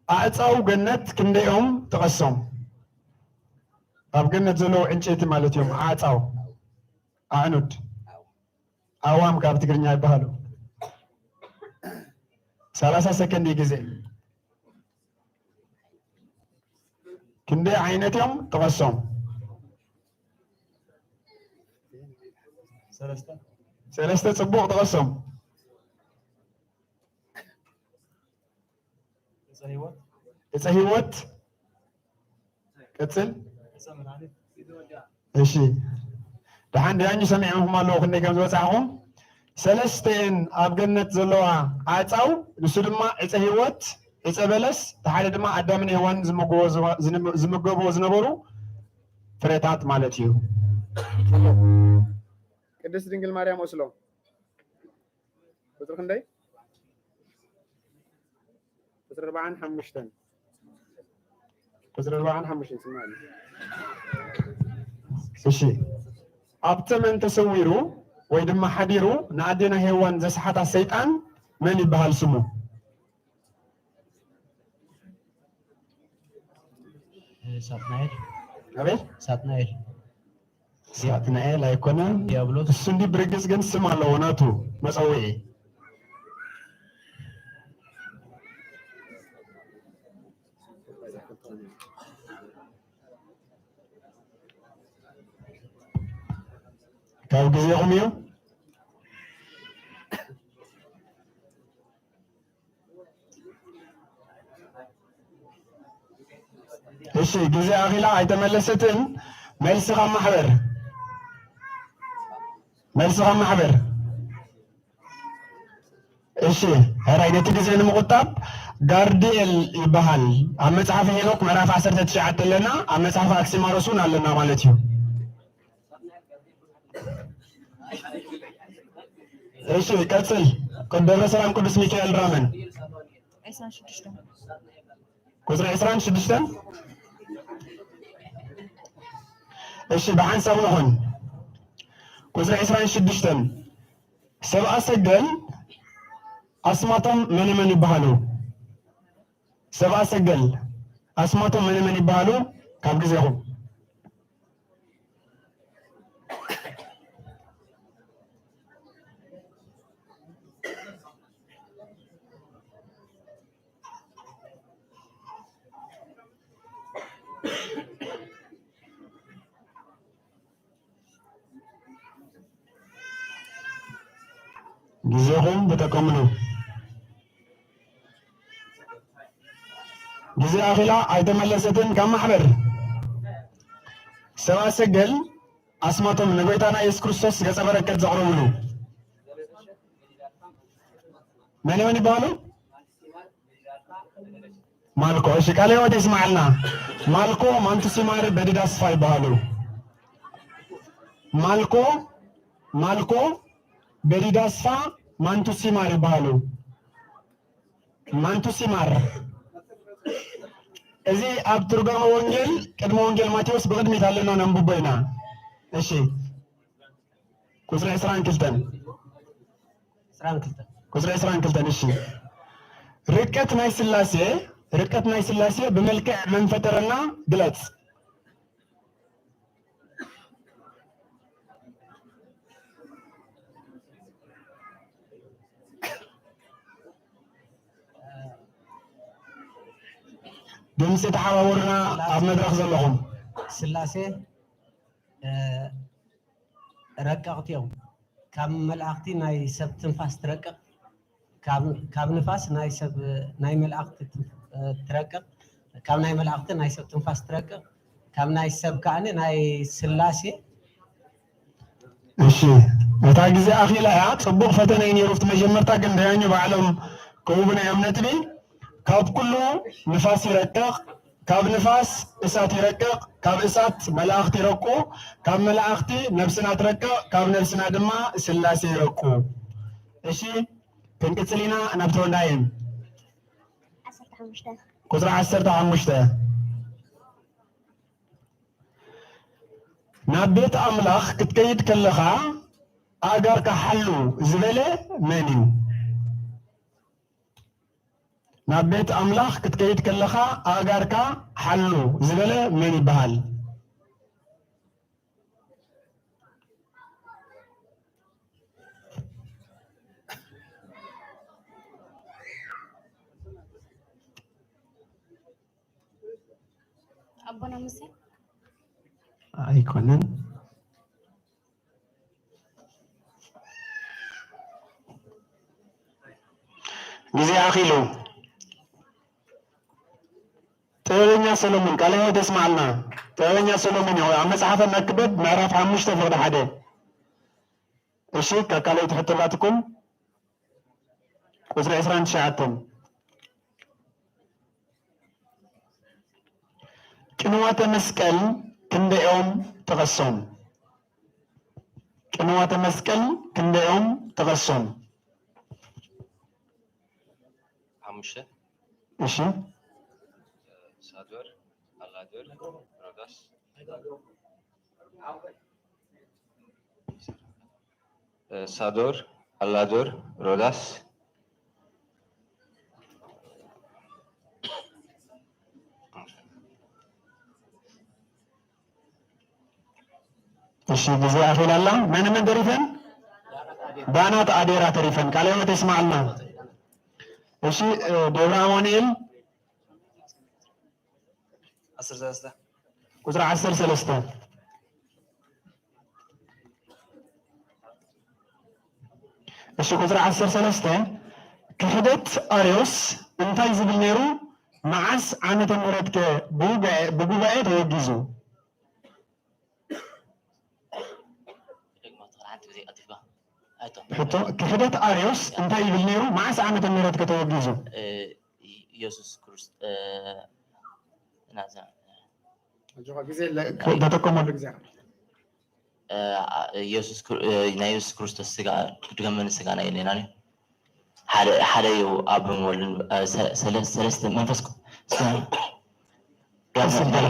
ኣዕጻው ገነት ክንደዮም ጥቀሶም። ኣብ ገነት ዘለዉ ዕንጨይቲ ማለት እዮም ኣዕጻው። ኣዕኑድ፣ ኣእዋም ካብ ትግርኛ ይበሃሉ። ሰላሳ ሰከንድ እዩ ግዜ። ክንደይ ዓይነት እዮም ጥቀሶም። ሰለስተ። ሰለስተ ጽቡቕ ጥቀሶም። እፀ ህይወት። እፀ ህይወት። ቀጽል። እፀ መድኃኒት። እሺ። ደሓን ደያኙ ሰሚዕኹም ኣለኹ ክንደይ ከም ዝበጻሕኹም። ሰለስተን ኣብ ገነት ዘለዋ ኣዕጻው፣ ንሱ ድማ ዕፀ ህይወት፣ ዕፀ በለስ፣ እቲ ሓደ ድማ ኣዳምን ሔዋን ዝምግቦ ዝባ-፣ ዝንም-፣ ዝምገብዎ ዝነበሩ ፍረታት ማለት እዩ። ቅድስት ድንግል ማርያም ኦስሎ። ቁጽሪ ክንደይ? ቁጽሪ ኣርባዓን ሓሙሽተን። ቁጽሪ ኣርባዓን ሓሙሽተን ስምዓኒ። እሺ። ኣብ ተመን ተሰዊሩ ወይ ድማ ሓዲሩ ንኣዴና ሄዋን ዘስሓታ ሰይጣን መን ይበሃል ስሙ? ሳጥናኤል። ኣቤት? ሳጥናኤል። ሳጥናኤል ኣይኮነን። ዲያብሎስ። እሱ እንዲ ብርግጽ ግን ስም ኣለዎ ናቱ መጸውዒ። ካብ ግዜኹም እዩ። እሺ፣ ግዜ ኣኺላ ኣይተመለሰትን። መልሲ ካብ ማሕበር፣ መልሲ ካብ ማሕበር። እሺ፣ ሕራይ ነቲ ግዜ ንምቑጣብ ጋርድኤል ይበሃል። ኣብ መጽሓፈ ሄኖክ ምዕራፍ ዓሰርተ ትሽዓተ ኣለና፣ ኣብ መጽሓፈ ኣክሲማሮስ እውን ኣለና ማለት እዩ። እሺ፣ ቀጽል። ደብረ ሰላም ቅዱስ ሚካኤል ራመን። ዒስራን ሽዱሽተን። ቁጽሪ ዒስራን ሽዱሽተን። እሺ፣ ብሓንሳብ ንኹን። ቁጽሪ ዒስራን ሽዱሽተን። ሰብኣ ሰገል ኣስማቶም መን መን ይበሃሉ? ሰብኣ ሰገል ኣስማቶም መን መን ይበሃሉ? ካብ ግዜኹም። ግዜኹም ተጠቀምሉ። ግዜ ኣኺላ ኣይተመለሰትን። ካብ ማሕበር ሰብኣ ሰገል ኣስማቶም ንጎይታና የሱስ ክርስቶስ ገጸ በረከት ዘቕረብሉ መን መን ይበሃሉ? ማልኮ። እሺ፣ ቃለ ሕይወት ይስማዓልና። ማልኮ፣ ማንቱሲማር፣ በዲዳ ኣስፋ ይበሃሉ። ማልኮ፣ ማልኮ፣ በዲዳ ኣስፋ፣ ማንቱሲማር ይበሃሉ። ማንቱሲማር። እዚ ኣብ ትርጓመ ወንጌል ቅድመ ወንጌል ማቴዎስ ብቕድሚት ኣለና፣ ነንብቦ ኢና። እሺ። ቁጽሪ ዕስራን ክልተን። ዕስራን ክልተን። ቁጽሪ ዕስራን ክልተን፣ እሺ። ርቀት ናይ ስላሴ፣ ርቀት ናይ ስላሴ ብመልክዕ መን ፈጠረና ግለጽ። ድምጺ ተሓባበሩና ኣብ መድረኽ ዘለኹም። ስላሴ፣ እ፣ ረቀቕቲ እዮም። ካብ መላእኽቲ ናይ ሰብ ትንፋስ ትረቅቕ፣ ካብ፣ ካብ ንፋስ ናይ ሰብ፣ ናይ መላእኽቲ ትንፍ-፣ እ፣ ትረቅቕ፣ ካብ ናይ መላእኽቲ ናይ ሰብ ትንፋስ ትረቅቕ፣ ካብ ናይ ሰብ ከኣኒ ናይ ስላሴ። እሺ፣ እታ ግዜ ኣኺላ እያ። ጽቡቕ ፈተነ እዩ ነይሩ። ኣብቲ መጀመርታ ግን ዳያኙ ባዕሎም ክህቡና እዮም ነጥቢ። ካብ ኩሉ ንፋስ ይረቅቕ፣ ካብ ንፋስ እሳት ይረቅቕ፣ ካብ እሳት መላእኽቲ ይረቁ፣ ካብ መላእኽቲ ነብስና ትረቅቕ፣ ካብ ነብስና ድማ ስላሴ ይረቁ። እሺ፣ ክንቅጽል ኢና ናብ ተወዳይን። ቁጽሪ ዓሰርተ ሓሙሽተ። ናብ ቤት ኣምላኽ ክትከይድ ከለኻ ኣእጋርካ ሓሉ ዝበለ መን እዩ? ናብ ቤት ኣምላኽ ክትከይድ ከለኻ ኣእጋርካ ሓሉ ዝበለ መን ይበሃል? ኣቦና ሙሴ። ኣይኮነን። ግዜ ኣኺሉ። ጥበበኛ ሰሎሞን ቃለ ሕይወት የስምዓልና። ጥበበኛ ሰሎሞን እዩ ኣብ መጽሓፈ መክብብ ምዕራፍ ሓሙሽተ ፍቕዲ ሓደ። እሺ፣ ካብ ካልኦት ሕቶታትኩም ቁጽሪ ዕስራን ትሽዓተን። ቅንዋተ መስቀል ክንደዮም ጥቀሶም? ቅንዋተ መስቀል ክንደዮም ጥቀሶም? ሓሙሽተ። እሺ። ሳዶር፣ ኣላዶር፣ ሮዳስ። ሳዶር፣ ኣላዶር፣ ሮዳስ። እሺ፣ ግዜ ኣኺላ ኣላ። መን መን ተሪፈን? ዳናት ኣዴራ ተሪፈን። ቃለ ሕይወት የስምዓልና። እሺ፣ ደብረ ኣማኑኤል ዓሰርተ ሰለስተ። ቁጽሪ ዓሰርተ ሰለስተ። እሺ፣ ቁጽሪ ዓሰርተ ሰለስተ። ክሕደት ኣርዮስ እንታይ ዝብል ነይሩ? መዓስ ዓመተ ምህረት ከ ብጉባኤ ተወጊዙ? ሕቶ፣ ክሕደት ኣርዮስ እንታይ ይብል ነይሩ? መዓስ ዓመተ ምህረት ከ ተወጊዙ? ኢየሱስ ክርስቶስ ኣጆኻ ግዜ የለ ተጠቀመሉ ግዜ ኢየሱስ ናይ ኢየሱስ ክርስቶስ ስጋ ደመን ስጋ ናይ የለና ሓደ ሓደ እዩ ኣብ ወልን ሰለስተ መንፈስ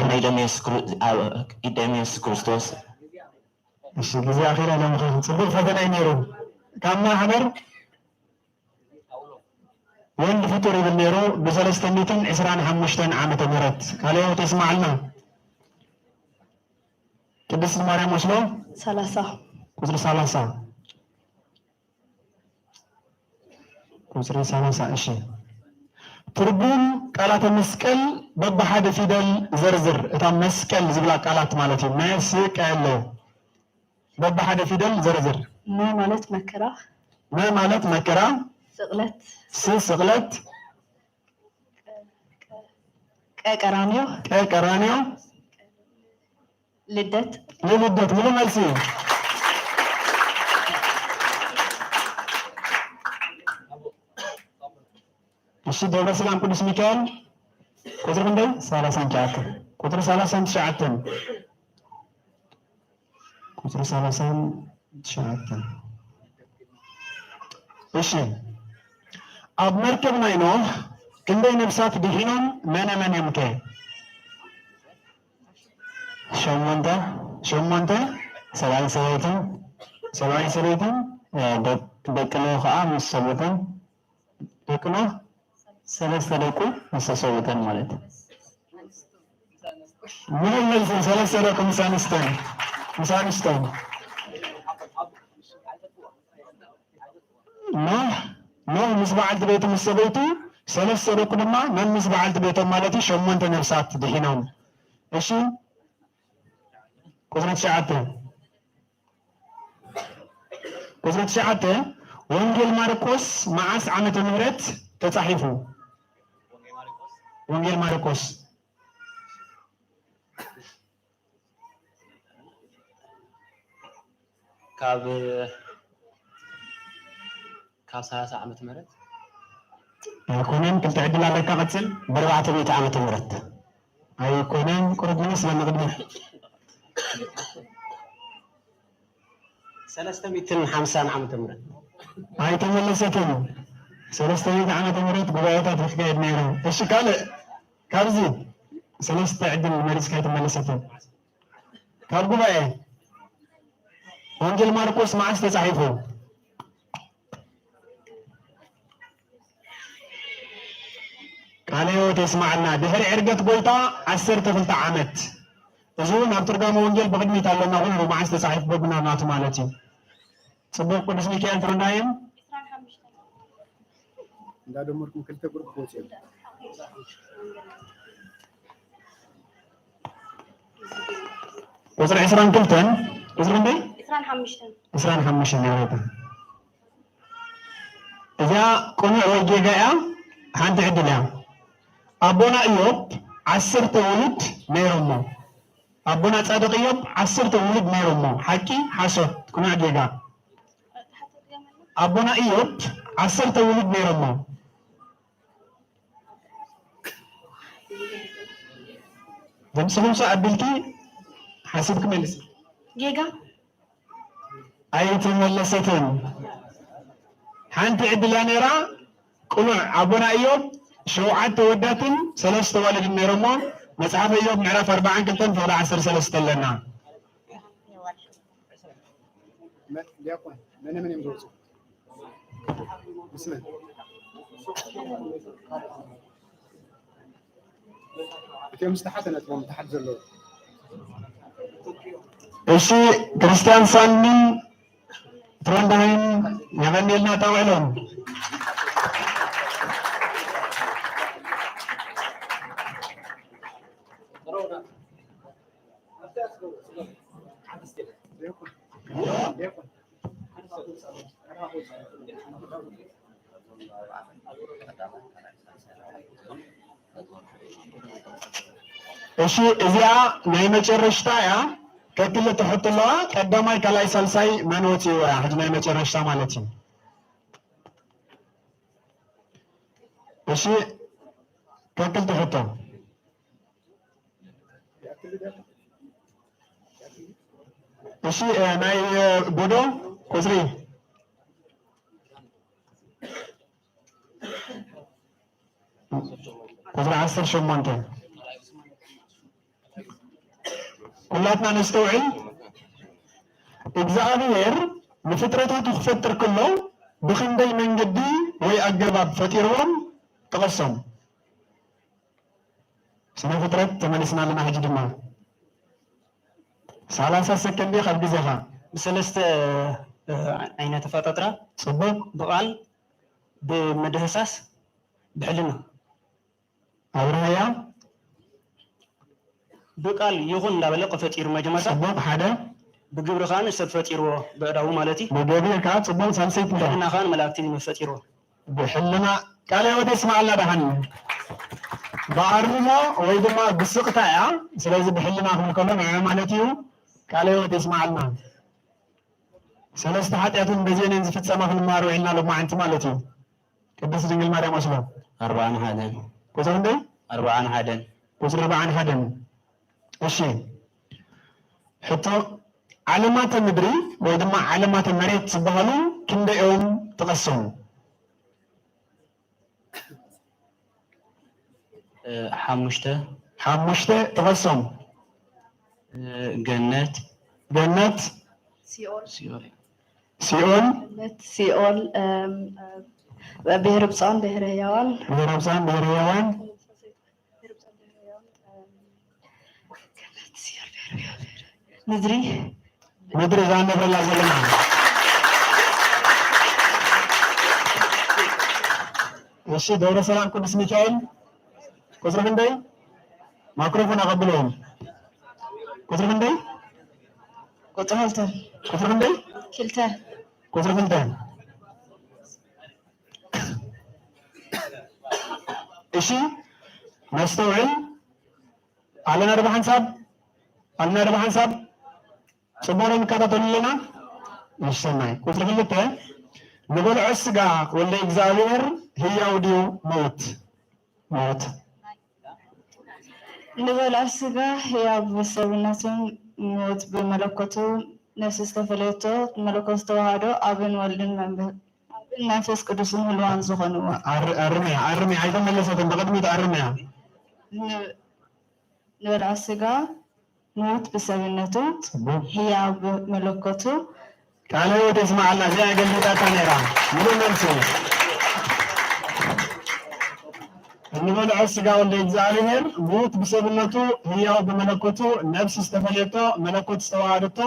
ናይ ደም ኢየሱስ ክርስቶስ እሺ ግዜ ኣኺላ ለምኸ ጽቡቕ ፈተና እዩ ነይሩ ካብ ማሕበር ወልድ ፍጡር ይብል ነይሩ ብሰለስተ ሚእትን ዕስራን ሓሙሽተን ዓመተ ምህረት ካልኦ ተስማዕልና ቅድስት ማርያም ወስሎ ሰላሳ ቁፅሪ ሰላሳ ቁፅሪ ሰላሳ እሺ ትርጉም ቃላተ መስቀል በብሓደ ፊደል ዘርዝር እታ መስቀል ዝብላ ቃላት ማለት እዩ መስቀሎ በብሓደ ፊደል ዘርዝር። መ ማለት መከራ። መ ማለት መከራ። ስቕለት። ስ ስቕለት። ቀ ቀራንዮ። ቀ ቀራንዮ። ልደት። ልደት ሙሉ መልሲ። እሺ ደብረ ሰላም ቅዱስ ሚካኤል ቁፅሪ ክንደይ? ሰላሳን ትሽዓተን ቁፅሪ ሰላሳን ትሽዓተን ቁፅሪ ሰላሳን ትሽዓተን እሺ ኣብ መርከብ ናይ ኖህ ክንደይ ነብሳት ድሒኖም መነ መን እዮም ከ? ሸሞንተ ሸሞንተ ሰብኣይን ሰበይትን ሰብኣይን ሰበይትን ደቂ ኖህ ከዓ ምስ ሰበይቶም ደቂ ኖህ ሰለስተ ደቁ ምስ ሰበይተን ማለት እዩ። ምሉእ መልሲ ሰለስተ ደቁ ምስ ኣንስተን ምስ ኣንስተን ኖህ ኖህ ምስ በዓልቲ ቤቱ ምስ ሰበይቱ ሰለስተ ደቁ ድማ መን ምስ በዓልቲ ቤቶም ማለት እዩ ሸሞንተ ነብሳት ድሒኖም። እሺ ቁፅሪ ትሽዓተ ቁፅሪ ትሽዓተ ወንጌል ማርቆስ መዓስ ዓመተ ምህረት ተፃሒፉ? ወንጌል ማርቆስ ካብ ካብ ሰላሳ ዓመተ ምህረት ኣይኮነን። ክልተ ዕድል ኣለካ፣ ቀፅል። ብኣርባዕተ ሚእቲ ዓመተ ምህረት ኣይኮነን፣ ቁሩብ ይመስለኒ ቅድሚ ሰለስተ ሚእትን ሓምሳን ዓመተ ምህረት። ኣይተመለሰትን። ሰለስተ ሚእቲ ዓመተ ምህረት ጉባኤታት ይካየድ ነይሩ። እሺ፣ ካልእ ካብዚ ሰለስተ ዕድል መሪጽካ ኣይተመለሰትን። ካብ ጉባኤ ወንጌል ማርቆስ መዓስ ተጻሒፉ? ቃለ ሕይወት የስማዓልና። ድሕሪ ዕርገት ጎይታ ዓሰርተ ክልተ ዓመት። እዚ እውን ኣብ ትርጓመ ወንጌል ብቕድሚት ኣለና፣ ኩሉ መዓስ ተጻሒፉ በብናናቱ ማለት እዩ። ጽቡቕ። ቅዱስ ሚካኤል ትረዳይም እንዳደመርኩም ክልተ ግሩፕ ክወጽእ እዩ። ቁጽሪ ዕስራን ክልተን፣ ቁጽሪ ክንደይ? ዕስራን ሓሙሽተን። ዕስራን ሓሙሽተን፣ ይቕሬታ። እዚኣ ቅኑዕ ወይ ጌጋ እያ፣ ሓንቲ ዕድል እያ። ኣቦና ኢዮብ ዓሰርተ ውሉድ ነይሮሞ። ኣቦና ጻድቕ ኢዮብ ዓሰርተ ውሉድ ነይሮሞ። ሓቂ፣ ሓሶት፣ ቅኑዕ፣ ጌጋ? ኣቦና ኢዮብ ዓሰርተ ውሉድ ነይሮሞ። ድምፅኹም ሰው ኣቢልኪ ሓሲብኪ መልሲ። ጌጋ። ኣይተመለሰትን። ሓንቲ ዕድል እያ ነይራ። ቅኑዕ፣ ኣቦና ኢዮብ ሸውዓተ ወዳትን ሰለስተ ዋልድን ነይሮሞ። መጽሓፈ ኢዮብ ምዕራፍ ኣርባዓን ክልተን ፍቕዲ ዓሰርተ ሰለስተ ኣለና። መ-፣ ዲያቆን፣ መነ መን እዮም ዝወፁ? ምስ መን? እቲኦም ዝተሓተ ነጥቦም፣ ታሕት ዘለዉ። እሺ፣ ክርስቲያን ሳልምን ትሮንዳይን የቐንየልና፣ ጠውዕሎም። እሺ፣ እዚኣ ናይ መጨረሽታ እያ። ከክልተ ሕቶ ኣለዋ። ቀዳማይ፣ ካልኣይ፣ ሳልሳይ መን ወፂእዎ እያ? ሕጂ ናይ መጨረሽታ ማለት እዩ። እሺ፣ ከክልተ ሕቶ። እሺ፣ እ፣ ናይ፣ እ፣ ቦዶ ቁጽሪ፣ ቁጽሪ ዓሰርተ ሸሞንተ። ኩላትና ነስተውዕል። እግዚኣብሔር ንፍጥረታቱ ክፈጥር ከሎ ብኽንደይ መንገዲ ወይ ኣገባብ ፈጢርዎም? ጥቐሶም። ስነ ፍጥረት ተመሊስና ኣለና። ሕጂ ድማ ሰላሳ ሰከንድ ካብ ግዜኻ። ብሰለስተ፣ እ፣ ዓይነት ኣፈጣጥራ። ጽቡቕ። ብቓል፣ ብምድህሳስ፣ ብሕልና። ኣብርሃያ። ብቃል ይኹን እንዳበለ ፈጢሩ መጀመርታ። ጽቡቕ፣ ሓደ። ብግብሪ ከኣ ንሰብ ፈጢርዎ፣ ብኣእዳዉ ማለት እዩ። ብግብሪ ከኣ፣ ጽቡቕ፣ ሳልሰይቲ እንታይ? ብሕልና ከኣ ንመላእክቲ ፈጢርዎ። ብሕልና። ቃለ ሕይወት የስምዓልና ደሓን። ብኣርምሞ ወይ ድማ ብስቕታ እያ። ስለዚ ብሕልና ክንብል ከሎ ንዕኡ ማለት እዩ። ቃለ ሕይወት የስምዓልና። ሰለስተ ሓጢኣትን በዚአን ዝፍጸማ ክንመሃር ውዒልና ሎማዓንቲ ማለት እዩ። ቅድስት ድንግል ማርያም ወስሎ። ኣርብዓን ሓደን። ቁጽሪ ክንደይ? ኣርብዓን ሓደን። ቁጽሪ ኣርብዓን ሓደን። እሺ። ሕቶ፣ ዓለማተ ምድሪ ወይ ድማ ዓለማተ መሬት ዝበሃሉ ክንደይ እዮም? ጥቐሶም። እ፣ ሓሙሽተ። ሓሙሽተ፣ ጥቐሶም። እ፣ ገነት። ገነት። ሲኦል። ሲኦል። ሲኦል። ገነት፣ ሲኦል፣ እም፣ እ፣ ብሔረ ብፁዓን፣ ብሔረ ሕያዋን። ብሔረ ብፁዓን፣ ብሔረ ሕያዋን። ምድሪ። ምድሪ እዛ እንነብረላ ዘለና። እሺ፣ ደብረ ሰላም ቅዱስ ሚካኤል ቁጽሪ ክንደይ? ማይክሮፎን ኣቐብልዎም። ቁጽሪ ክንደይ? ቁጽሪ ክልተ። ቁጽሪ ክንደይ? ክልተ። ቁጽሪ ክልተ። እሺ፣ ነስተውዕል። ኣለና ዶ ብሓንሳብ? ኣለና ዶ ብሓንሳብ? ጽቡቕ ዶ ንከታተሉ ኣለና? እሺ፣ ሰናይ። ቁጽሪ ክልተ፣ ንበልዖ ስጋ ወልደ እግዚኣብሔር ህያው ድዩ ምዉት? ምዉት። ንበልዐ ሥጋ ሕያው ብሰብነቱ፣ ምዉት ብመለኮቱ፣ ነፍሲ ዝተፈለየቶ፣ መለኮት ዝተዋህዶ፣ ኣብን ወልድን መንበ-፣ ኣብን መንፈስ ቅዱስን ህልዋን ዝኾንዎ። ኣር-፣ ኣርምያ፣ ኣርምያ፣ ኣይተመለሰትን፣ ብቕድሚት ኣርምያ። ን-፣ ንበልዐ ሥጋ ምዉት ብሰብነቱ፣ ጽቡቅ። ሕያው ብመለኮቱ። ቃለ ሕይወት የስምዓልና። እዚኣ ገልቢጣታ ነይራ። ምሉእ መልሲ። እንበልዖ ሥጋ ወልደ እግዚኣብሔር ምዉት ብሰብነቱ፣ ሕያው ብመለኮቱ፣ ነፍሲ ዝተፈልየቶ፣ መለኮት ዝተዋሃደቶ፣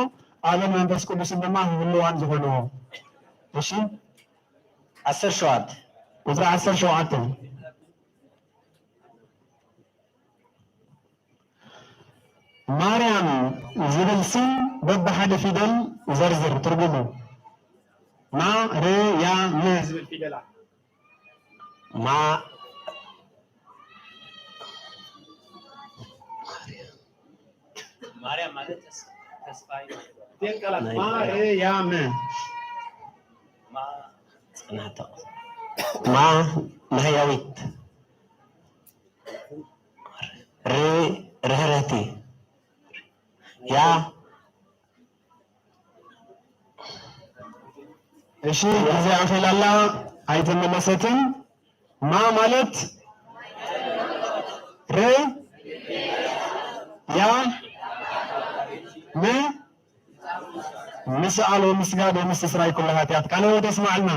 ኣብን መንፈስ ቅዱስን ድማ ህልዋን ዝኾንዎ። እሺ? ዓሰርተ ሸውዓተ። ቁጽሪ ዓሰርተ ሸውዓተ። ማርያም ዝብል ስም በብሓደ ፊደል ዘርዝር ትርጉሙ። ማ፣ ር፣ ያ፣ ም ዝብል ፊደላት። ማ፣ ማርያም ማለት ተስ-፣ ተስፋ እዩ። እተን ቃላት ናይ ማ፣ ር፣ ያ፣ ም። ማ፣ ጽንዓት፣ ማ፣ ማህያዊት። ር-፣ ርህርህቲ። ያ። እሺ፣ ግዜ ኣኺላላ ኣይተመለሰትን። ማ ማለት ር-፣ ያ፣ ም፣ ምስኣል ወምስጋድ ወምስትስራይ ኩሉ ኃጢአት። ቃለ ሕይወት የስምዓልና።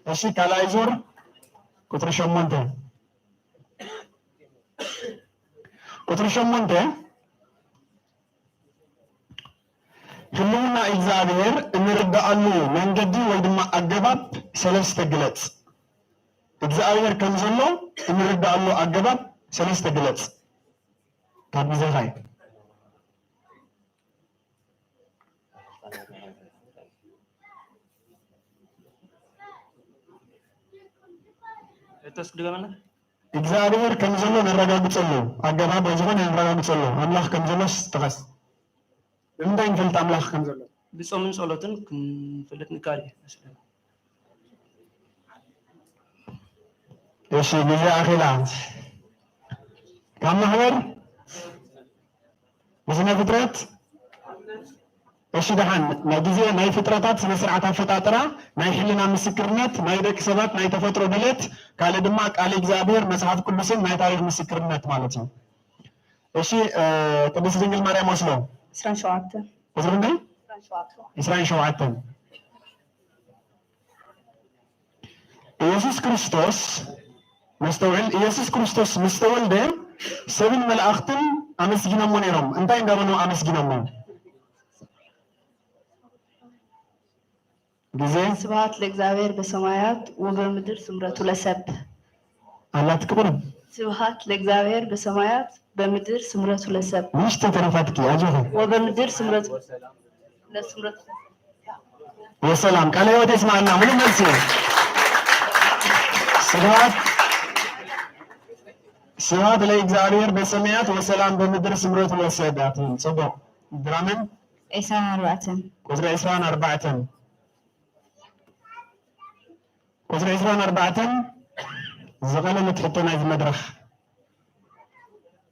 እሺ፣ ካልኣይ ዙር ቁጽሪ ሸሞንተ። ቁጽሪ ሸሞንተ፣ ህልውና እግዚኣብሔር እንርድኣሉ መንገዲ ወይ ድማ ኣገባብ ሰለስተ ግለጽ። እግዚኣብሔር ከም ዘሎ እንርድኣሉ ኣገባብ ሰለስተ ግለጽ። ካብ ግዜኻ እዩ። እተስ ድገመና? እግዚኣብሔር ከም ዘሎ ነረጋግጸሉ ኣገባብ ወይ ዝኾነ ነረጋግጸሉ ኣምላኽ ከም ዘሎስ ጥቐስ። ብምንታይ ንፈልጥ ኣምላኽ ከም ዘሎ? ብጾምን ጸሎትን ክንፈልጥ ንከኣል እዩ። እሺ፣ ግዜ ኣኺላ። ካብ ማሕበር ብስነ ፍጥረት። እሺ፣ ደሓን፣ ናይ ግዜ ናይ ፍጥረታት ስነ ስርዓት ኣፈጣጥራ፣ ናይ ሕልና ምስክርነት፣ ናይ ደቂ ሰባት ናይ ተፈጥሮ ድሌት፣ ካልእ ድማ ቃል እግዚኣብሔር፣ መጽሓፍ ቅዱስን ናይ ታሪኽ ምስክርነት ማለት እዩ። እሺ፣ እ፣ ቅድስት ድንግል ማርያም ወስሎ። ዕስራን ሸውዓተን። ቁጽሪ ክንደይ? ዕስራን ሸውዓተን። ዕስራን ሸውዓተን። ኢየሱስ ክርስቶስ፣ መስተውዕል፣ ኢየሱስ ክርስቶስ ምስ ተወልደ ሰብን መላእኽትን ኣመስጊኖሞ ነይሮም። እንታይ እንዳበሉ ኣመስጊኖሞ? ግዜ። ስብሐት ለእግዚኣብሔር በሰማያት ወበምድር ስምረቱ ለሰብ። ኣላት ክብር። ስብሐት ለእግዚኣብሔር በሰማያት በምድር ስምረቱ ለሰብ። ምሽት ተረፋትኪ፣ ኣጆኺ። ወበምድር ስምረቱ ለስምረቱ። ወሰላም። ቃለ ሕይወት የስማዕና። ሙሉ መልሲ። ስብሐት፣ ስብሐት ለእግዚኣብሔር በሰማያት ወሰላም በምድር ስምረቱ ለሰብ። ጽቡቕ። ድራመን? ዕስራን ኣርባዕተን። ቁጽሪ ዕስራን ኣርባዕተን። ቁጽሪ ዕስራን ኣርባዕተን ዝቐለለት ሕቶ ናይዚ መድረኽ።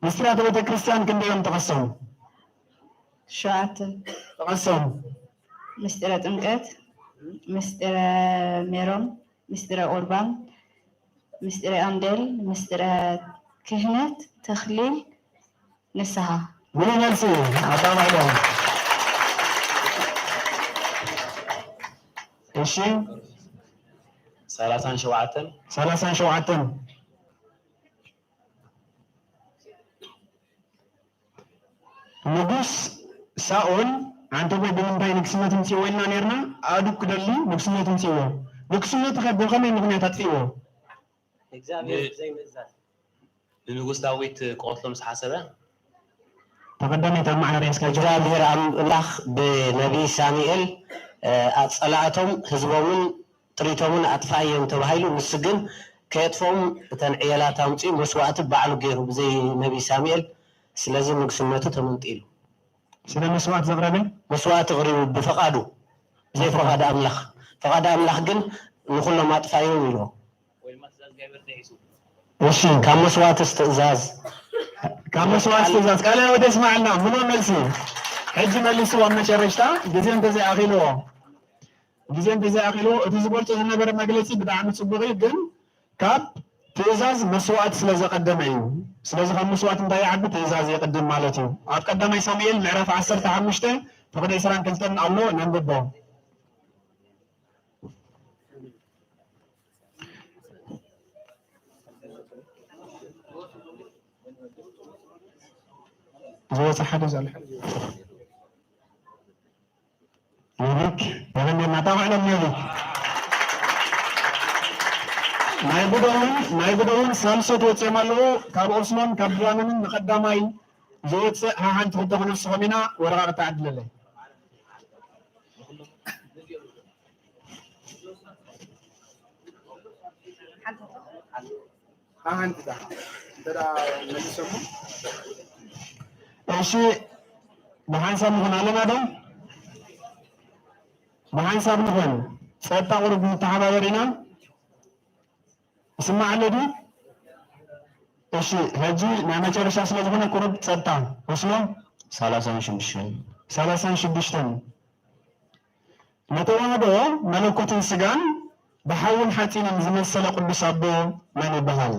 ምስጢራተ ቤተ ክርስቲያን ክንደይ እዮም? ጥቀሶም። ሸውዓተ። ጥቀሶም። ምስጢረ ጥምቀት፣ ምስጢረ ሜሮን፣ ምስጢረ ቁርባን፣ ምስጢረ ቀንዴል፣ ምስጢረ ክህነት፣ ተኽሊል፣ ንስሓ። ሙሉ መልሲ ኣባ ማርያም። እሺ። ሰላሳን ሸውዓተን። ሰላሳን ሸውዓተን። ንጉስ ሳኦል፣ ኣንተቦይ ብምንታይ ንግስነት ምጽእዎ ኢልና ኔርና? ኣእዱግ ክደሊ ንግስነት ምጽእዎ። ንግስነቱ ከ ብኸመይ ምኽንያት ኣጥፊእዎ? እግዚኣብሔር ን-፣ ብዘይምእዛዝ። ንንጉስ ዳዊት ክቐትሎ ምስ ሓሰበ። ተቐዳማይ ተኣማዕራሪ እስካ እግዚኣብሔር ኣምላኽ ብነቢይ ሳሙኤል፣ እ፣ ኣጸላእቶም ህዝቦምን ጥሪቶምን ኣጥፍኣዮም ተባሂሉ፣ ንሱ ግን ከየጥፍኦም እተን ዕየላት ኣምጺኡ መስዋእቲ ባዕሉ ገይሩ ብዘይ ነቢይ ሳሙኤል። ስለዚ ንግስነቱ ተመንጢሉ። ስለ መስዋእቲ ዘቕረበ? መስዋእቲ ኣቕሪቡ ብፈቓዱ፣ ብዘይ ፈቓድ ኣምላኽ። ፈቓድ ኣምላኽ ግን ንኹሎም ኣጥፍኣዮም ኢልዎ። ወይ ድማ ትእዛዝ እግዚኣብሔር ጥሒሱ። እሺ፣ ካብ መስዋዕትስ ትእዛዝ? ካብ መስዋዕትስ ትእዛዝ? ካልኣይ ወደ ስማዕልና፣ ምሎ መልሲ። ሕጂ መልሱ ኣብ መጨረሽታ፣ ግዜ እንተዘይኣኺልዎ። ግዜ እንተዘይኣኺልዎ፣ እቲ ዝገልጾ ዝነበረ መግለጺ ብጣዕሚ ጽቡቕ እዩ፣ ግን ካብ ትእዛዝ መስዋዕት ስለ ዘቐደመ እዩ። ስለዚ ካብ መስዋዕት እንታይ ይዓቢ? ትእዛዝ የቐድም ማለት እዩ። ኣብ ቀዳማይ ሳሙኤል ምዕራፍ ዓሰርተ ሓሙሽተ ፍቕዲ ዕስራን ክልተን ኣሎ፣ ነንብቦ። ዝወፀ ሓደ ዘሎ። ሜሪክ፣ የቐንየልና፣ ጠቕዕሎም ሜሪክ። ናይ ብደውን፣ ናይ ብደውን ሳልሶት ወፂኦም ኣለዉ። ካብ ኦስሎን ካብ ብራመንን ንቐዳማይ ዝወፅእ ሓሓንቲ ክልተ ክነስኾም ኢና። ወረቓ ክተዓድለለይ። ሓሓንቲ ደኣ እንተ ደኣ መሊሶሞ። እሺ፣ ብሓንሳብ ንኹን ኣለና ዶ? ብሓንሳብ ንኹን። ጸጥታ ቁሩብ ንተሓባበር ኢና። ይስማዕ ኣሎ ድዩ? እሺ፣ ሕጂ ናይ መጨረሻ ስለ ዝኾነ ቁሩብ ጸጥታ። ወስኖ? ሰላሳን ሽዱሽተን። ሰላሳን ሽዱሽተን። ንተዋህዶ መለኮትን ስጋን ብሓውን ሓጺንን ዝመሰለ ቅዱስ ኣቦ መን ይበሃል?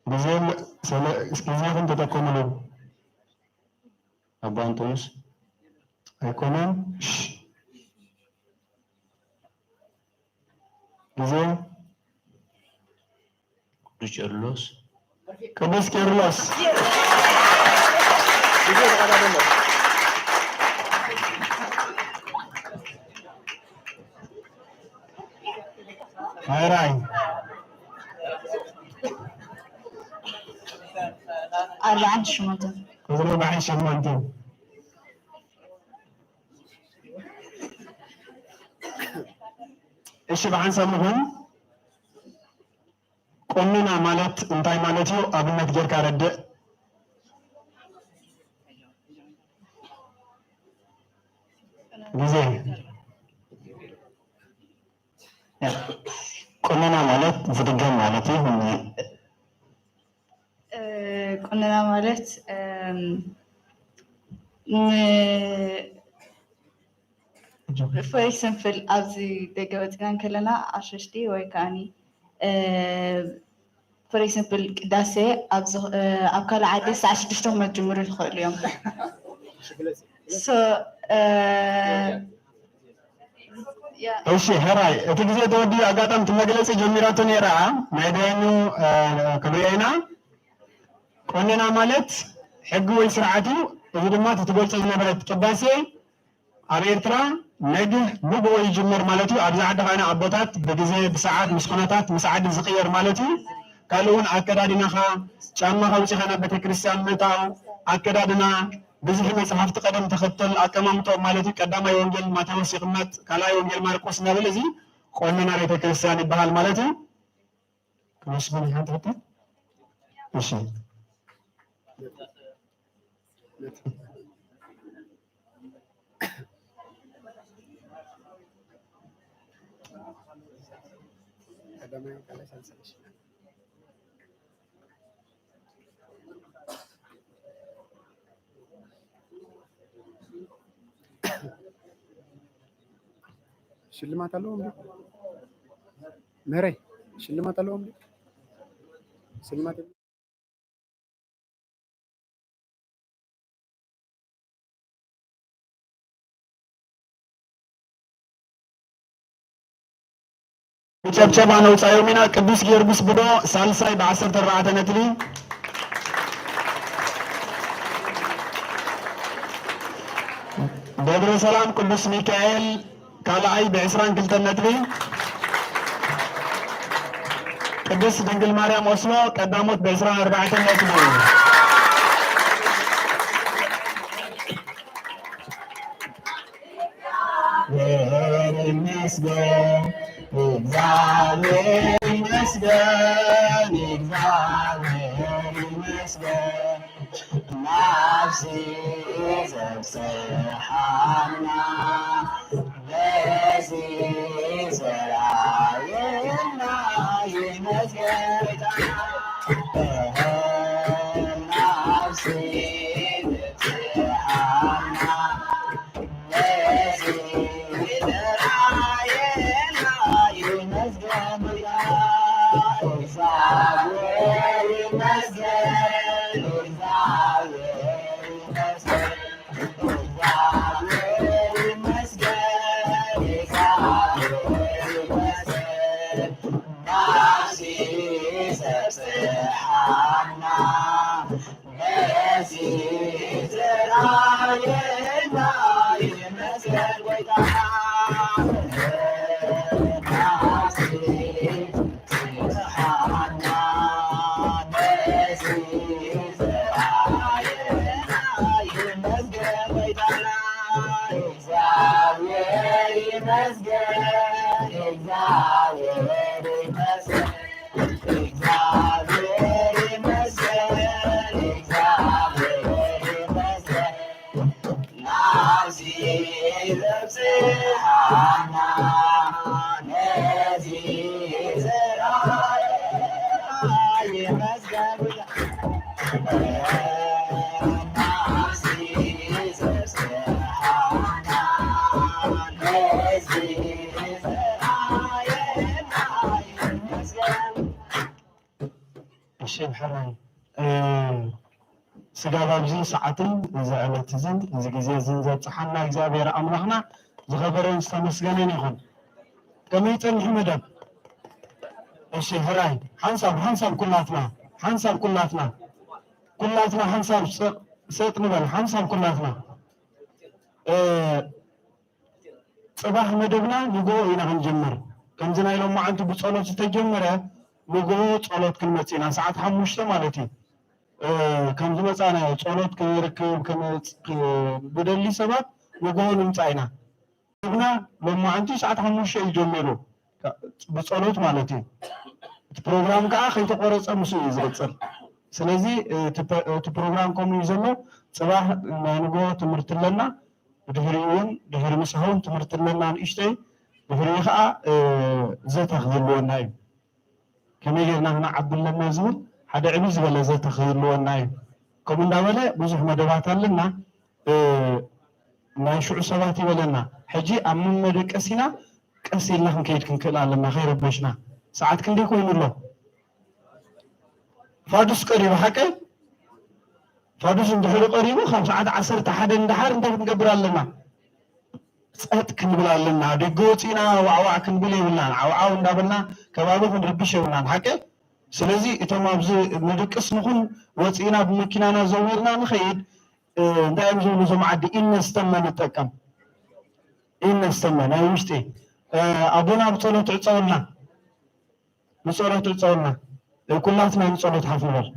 ግዜ፣ ግዜኹም ተጠቀሙሉ። ኣባ እንጦንዮስ ኣይኮነን። እሺ። ግዜ። ቅዱስ ቄርሎስ። ቅዱስ ቄርሎስ። ሕራይ። ኣርባዓን ሸሞንተን። ቁጽሪ ኣርባዓን ሸሞንተን። እሺ፣ ብሓንሳብ ንኹን። ቆነና ማለት እንታይ ማለት እዩ? ኣብነት ጌርካ ረድእ። ግዜ። ቆነና ማለት ዝድገም ማለት እዩ። እ፣ ቆነና ማለት፣ እም፣ ን-፣ for example፣ ኣብዚ ደገ ወፂና እንከለና ዓሰርተ ወይ ከዓኒ፣ እ፣ for example፣ ቅዳሴ ኣብዚ፣ እ፣ ኣብ ካልእ ዓዲ ሰዓት ሽዱሽተ ክመ-፣ ክጅምሩ ይኽእሉ እዮም። So፣ እ፣ ያ። እሺ፣ ሕራይ፣ እቲ ግዜ ተወዲኡ፣ ኣጋጣሚ እቲ መግለጺ ጀሚራቶ ነይራ፣ ናይ ዳያኑ፣ እ፣ ክንሪኦ ኢና። ቆነና ማለት ሕጊ ወይ ስርዓት እዩ። እዚ ድማ እቲ ትገልጾ ዝነበረት ቅዳሴ ኣብ ኤርትራ ነግህ ንግሆ ይጅመር ማለት እዩ። ኣብዚ ዓዲ ኸዓ ኣቦታት ብግዜ፣ ብሰዓት፣ ምስ ኩነታት፣ ምስ ዓዲ ዝቕየር ማለት እዩ። ካልእ እውን ኣከዳድናኻ፣ ጫማኻ ኣውጺኻ ናብ ቤተክርስትያን ምእታው፣ ኣከዳድና፣ ብዝሒ መጽሓፍቲ ቀደም ተኸተል ኣቀማምጦ ማለት እዩ። ቀዳማይ ወንጌል ማቴዎስ ይቕመጥ፣ ካልኣይ ወንጌል ማርቆስ እናበለ እዚ ቆነና ቤተክርስትያን ይበሃል ማለት እዩ። ክነስግን ሓንቲ ሕቶ? እሺ። ቀዳማይ ካልኣይ ሳልሳይ። ሽልማት ኣለዎም ድዩ? ምህረይ፣ ሽልማት ኣለዎም ድዩ? ሽልማት የለን። ብጨብጨባ ነውፃዮም ኢና። ቅዱስ ጊዮርጊስ ብዶ ሳልሳይ ብዓሰርተ ኣርባዕተ ነጥቢ። ደብረ ሰላም ቅዱስ ሚካኤል ካልኣይ ብዕስራን ክልተን ነጥቢ። ቅድስት ድንግል ማርያም ኦስሎ ቀዳሞት ብዕስራን ኣርባዕተን ነጥቢ። እግዚአብሔር ይመስገን፣ እግዚአብሔር ይመስገን፣ እግዚአብሔር ይመስገን። ናብዚ ዘብጽሓና በዚ ዘርኣየና ይመስገን ጎይታና። ናብዚ ዘብጽሓና በዚ ዘርኣየና ይመስገን ጎይታ። እግዚኣብሔር ይመስገን፣ እግዚኣብሔር ይመስገን። እሺ ሕራይ ስጋብ ኣብዚ ሰዓትን እዚ ዕለት እዝን እዚ ግዜ እዝን ዘብፅሓና እግዚኣብሔር ኣምላኽና ዝኸበረን ዝተመስገነን ይኹን። ከመይ ጸኒሑ መደብ? እሺ ሕራይ ሓንሳብ ሓንሳብ ኩላትና ሓንሳብ ኩላትና ኩላትና ሓንሳብ ሰጥ ንበል ሓንሳብ ኩላትና ጽባሕ መደብና ንግሆ ኢና ክንጅምር። ከምዚ ናይ ሎማዓንቲ ብጸሎት ዝተጀመረ ንግሆ ጸሎት ክንመጽእ ኢና፣ ሰዓት ሓሙሽተ ማለት እዩ። ከም ዝመጻና ጸሎት ክንርክብ ብደሊ ሰባት ንግሆ ንምጻእ ኢና። መደብና ሎማዓንቲ ሰዓት ሓሙሽተ እዩ ጀሚሩ ብጸሎት ማለት እዩ። እቲ ፕሮግራም ከዓ ከይተቆረጸ ምስ እዩ ዝቕጽል። ስለዚ እቲ ፕሮግራም ከምኡ እዩ ዘሎ። ጽባሕ ናይ ንግሆ ትምህርቲ ኣለና። ብድሕሪኡ እውን ድሕሪ ምሳሕ እውን ትምህርቲ ኣለና ንእሽተይ። ድሕሪኡ ከዓ ዘተ ክህልወና እዩ። ከመይ ጌርና ክንዓቢ ኣለና ዝብል ሓደ ዕብይ ዝበለ ዘተ ክህልወና እዩ። ከምኡ እንዳበለ ብዙሕ መደባት ኣለና። ናይ ሽዑ ሰባት ይበለና። ሕጂ ኣብ መመደቀሲና ቀስ ኢልና ክንከይድ ክንክእል ኣለና ከይረበሽና። ሰዓት ክንደይ ኮይኑ ኣሎ? ፋዱስ ቀሪቡ ሓቀይ? ፋዱስ እንድሕሪ ቀሪቡ ካብ ሰዓት ዓሰርተ ሓደ ንደሓር እንታይ ክንገብር ኣለና? ጸጥ ክንብል ኣለና። ደገ ወጺእና ዋዕዋዕ ክንብል የብልናን። ዓውዓው እንዳበልና ከባቢ ክንርብሽ የብልናን። ሓቀይ? ስለዚ እቶም ኣብዚ ንድቅስ ንኹን ወጺእና ብመኪናና ዘዊርና ንኸይድ እንታይ እዮም ዝብሉ እዞም ዓዲ ኢነስተመ ንጠቀም ኢነስተመ ናይ ውሽጢ ኣቦና ብጸሎት ዕጸውልና ብጸሎት ዕጸውልና ኩላትና ንጸሎት ሓፍ ንበል።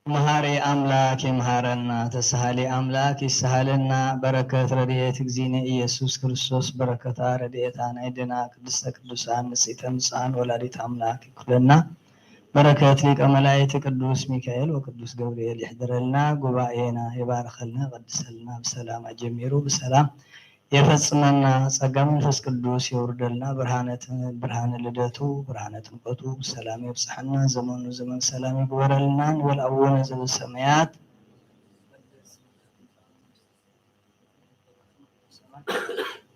መሃሪ ኣምላክ ይምሃረና፣ ተሳሃሊ ኣምላክ ይሳሃለና። በረከት ረድኤት እግዚእነ ኢየሱስ ክርስቶስ፣ በረከታ ረድኤታ ናይ ኣዴና ቅድስተ ቅዱሳን ንጽሕተ ንጹሃን ወላዲት ኣምላክ ይኩለና። በረከት ሊቀ መላእክት ቅዱስ ሚካኤል ወቅዱስ ገብርኤል ይሕደረልና። ጉባኤና ይባርከልና፣ ይቀድሰልና። ብሰላም ኣጀሚሩ ብሰላም የፈጽመና። ጸጋ መንፈስ ቅዱስ የውርደልና። ብርሃነ ት- ብርሃነ ልደቱ ብርሃነ ጥምቀቱ ብሰላም የብጽሐና። ዘመኑ ዘመን ሰላም ይግበረልና። ንበል ኣቡነ ዘበሰማያት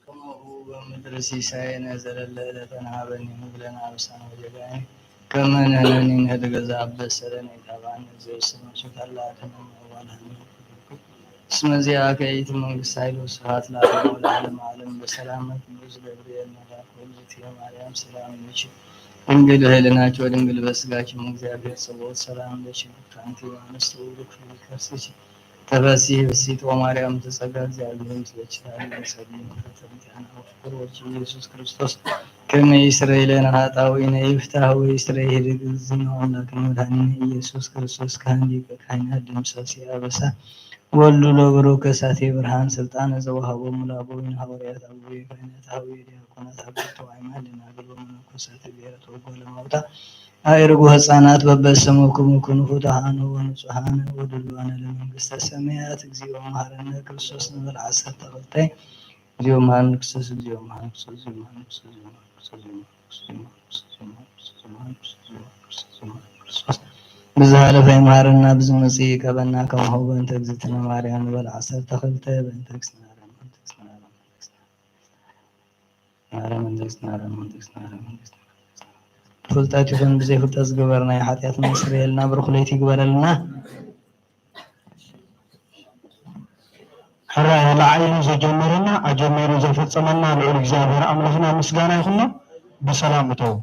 ከማሁ በምድሪ ሲሳየነ ዘለለ ዕለተነ ሀበነ ዮም ሀበነ አበሳነ ወጌጋየነ ከመ ንሕነኒ ንህድግ ለዘአበሰለነ ኢታብአነ እግዚኦ ውስተ መንሱት አላ አድነነ ወባልሐነ እስመ ዚአከ ይእቲ መንግስት ኃይል ወስብሐት ለዓለመ ወለዓለመ ዓለም። በሰላመ ቅዱስ ገብርኤል መልአክ ወእግዝእትየ ማርያም ሰላም ለኪ ድንግል በህሊናኪ ወድንግል በስጋኪ እም እግዚአብሔር ጸባኦት ሰላም ለኪ ብሩክት አንቲ እም አንስት ወብሩክ ፍሬ ከርሥኪ ተፈሲ ብሲት ወማርያም ተጸጋ እግዚአብሔር ምስለኪ ሳሊ ሰሊ ተተምቲያና ወፍቅር ወልኪ ኢየሱስ ክርስቶስ ከመ ይስረይ ለነ ኃጣውኢነ ይፍታህ ወይስረይ ህድግ እግዚእነ አምላክነ መድኃኒነ ኢየሱስ ክርስቶስ ካህን ሊቀ ካህናት ደምሳሴ አበሳ ወልዱ ለብሩክ ከሳቴ ብርሃን ስልጣነ ዘወሃቦሙ ለአበዊነ ሐዋርያት አበዊነ ካህናት ሐዊረ ዲያቆናት ሐዊረ ተዋይማን ደናግል ወመነኮሳት ብሔረ ተወጓለ ማውታ አእርጉ ህፃናት በበሰሙክሙ ኩኑ ፍቱሃነ ወንጹሃነ ወድሉዋነ ለመንግስተ ሰማያት። እግዚኦ መሐረነ ክርስቶስ ንበል ዓሰርተ ክልተ። እግዚኦ መሐረነ ክርስቶስ፣ እግዚኦ መሐረነ ክርስቶስ፣ እግዚኦ መሐረነ ክርስቶስ፣ እግዚኦ መሐረነ ክርስቶስ፣ እግዚኦ መሐረነ ክርስቶስ፣ እግዚኦ መሐረነ ክርስቶስ፣ እግዚኦ መሐረነ ክርስቶስ፣ እግዚኦ መሐረነ ክርስቶስ። ብዝሃለፈ ይምሃረና፣ ብዝመጽእ ይቀበና፣ ከማሁ በእንተ እግዝእትነ ማርያም ንበል ዓሰርተ ክልተ። በእንተ እግዝእትነ ማርያም፣ በእንተ እግዝእትነ ማርያም፣ በእንተ እግዝእትነ ማርያም፣ በእንተ እግዝእትነ ማርያም፣ በእንተ እግዝእትነ ማርያም። ፍልጠት ይኹን ብዘይፍልጠት ዝገበርናዮ ሓጢኣትና ይስረየልና፣ ብሩኽ ለይቲ ይግበረልና። ሕራይ ለዓይኑ ዘጀመረና ኣጀሚሩ ዘፈጸመና ልዑል እግዚኣብሔር ኣምላኽና ምስጋና ይኹኖ። ብሰላም እተው።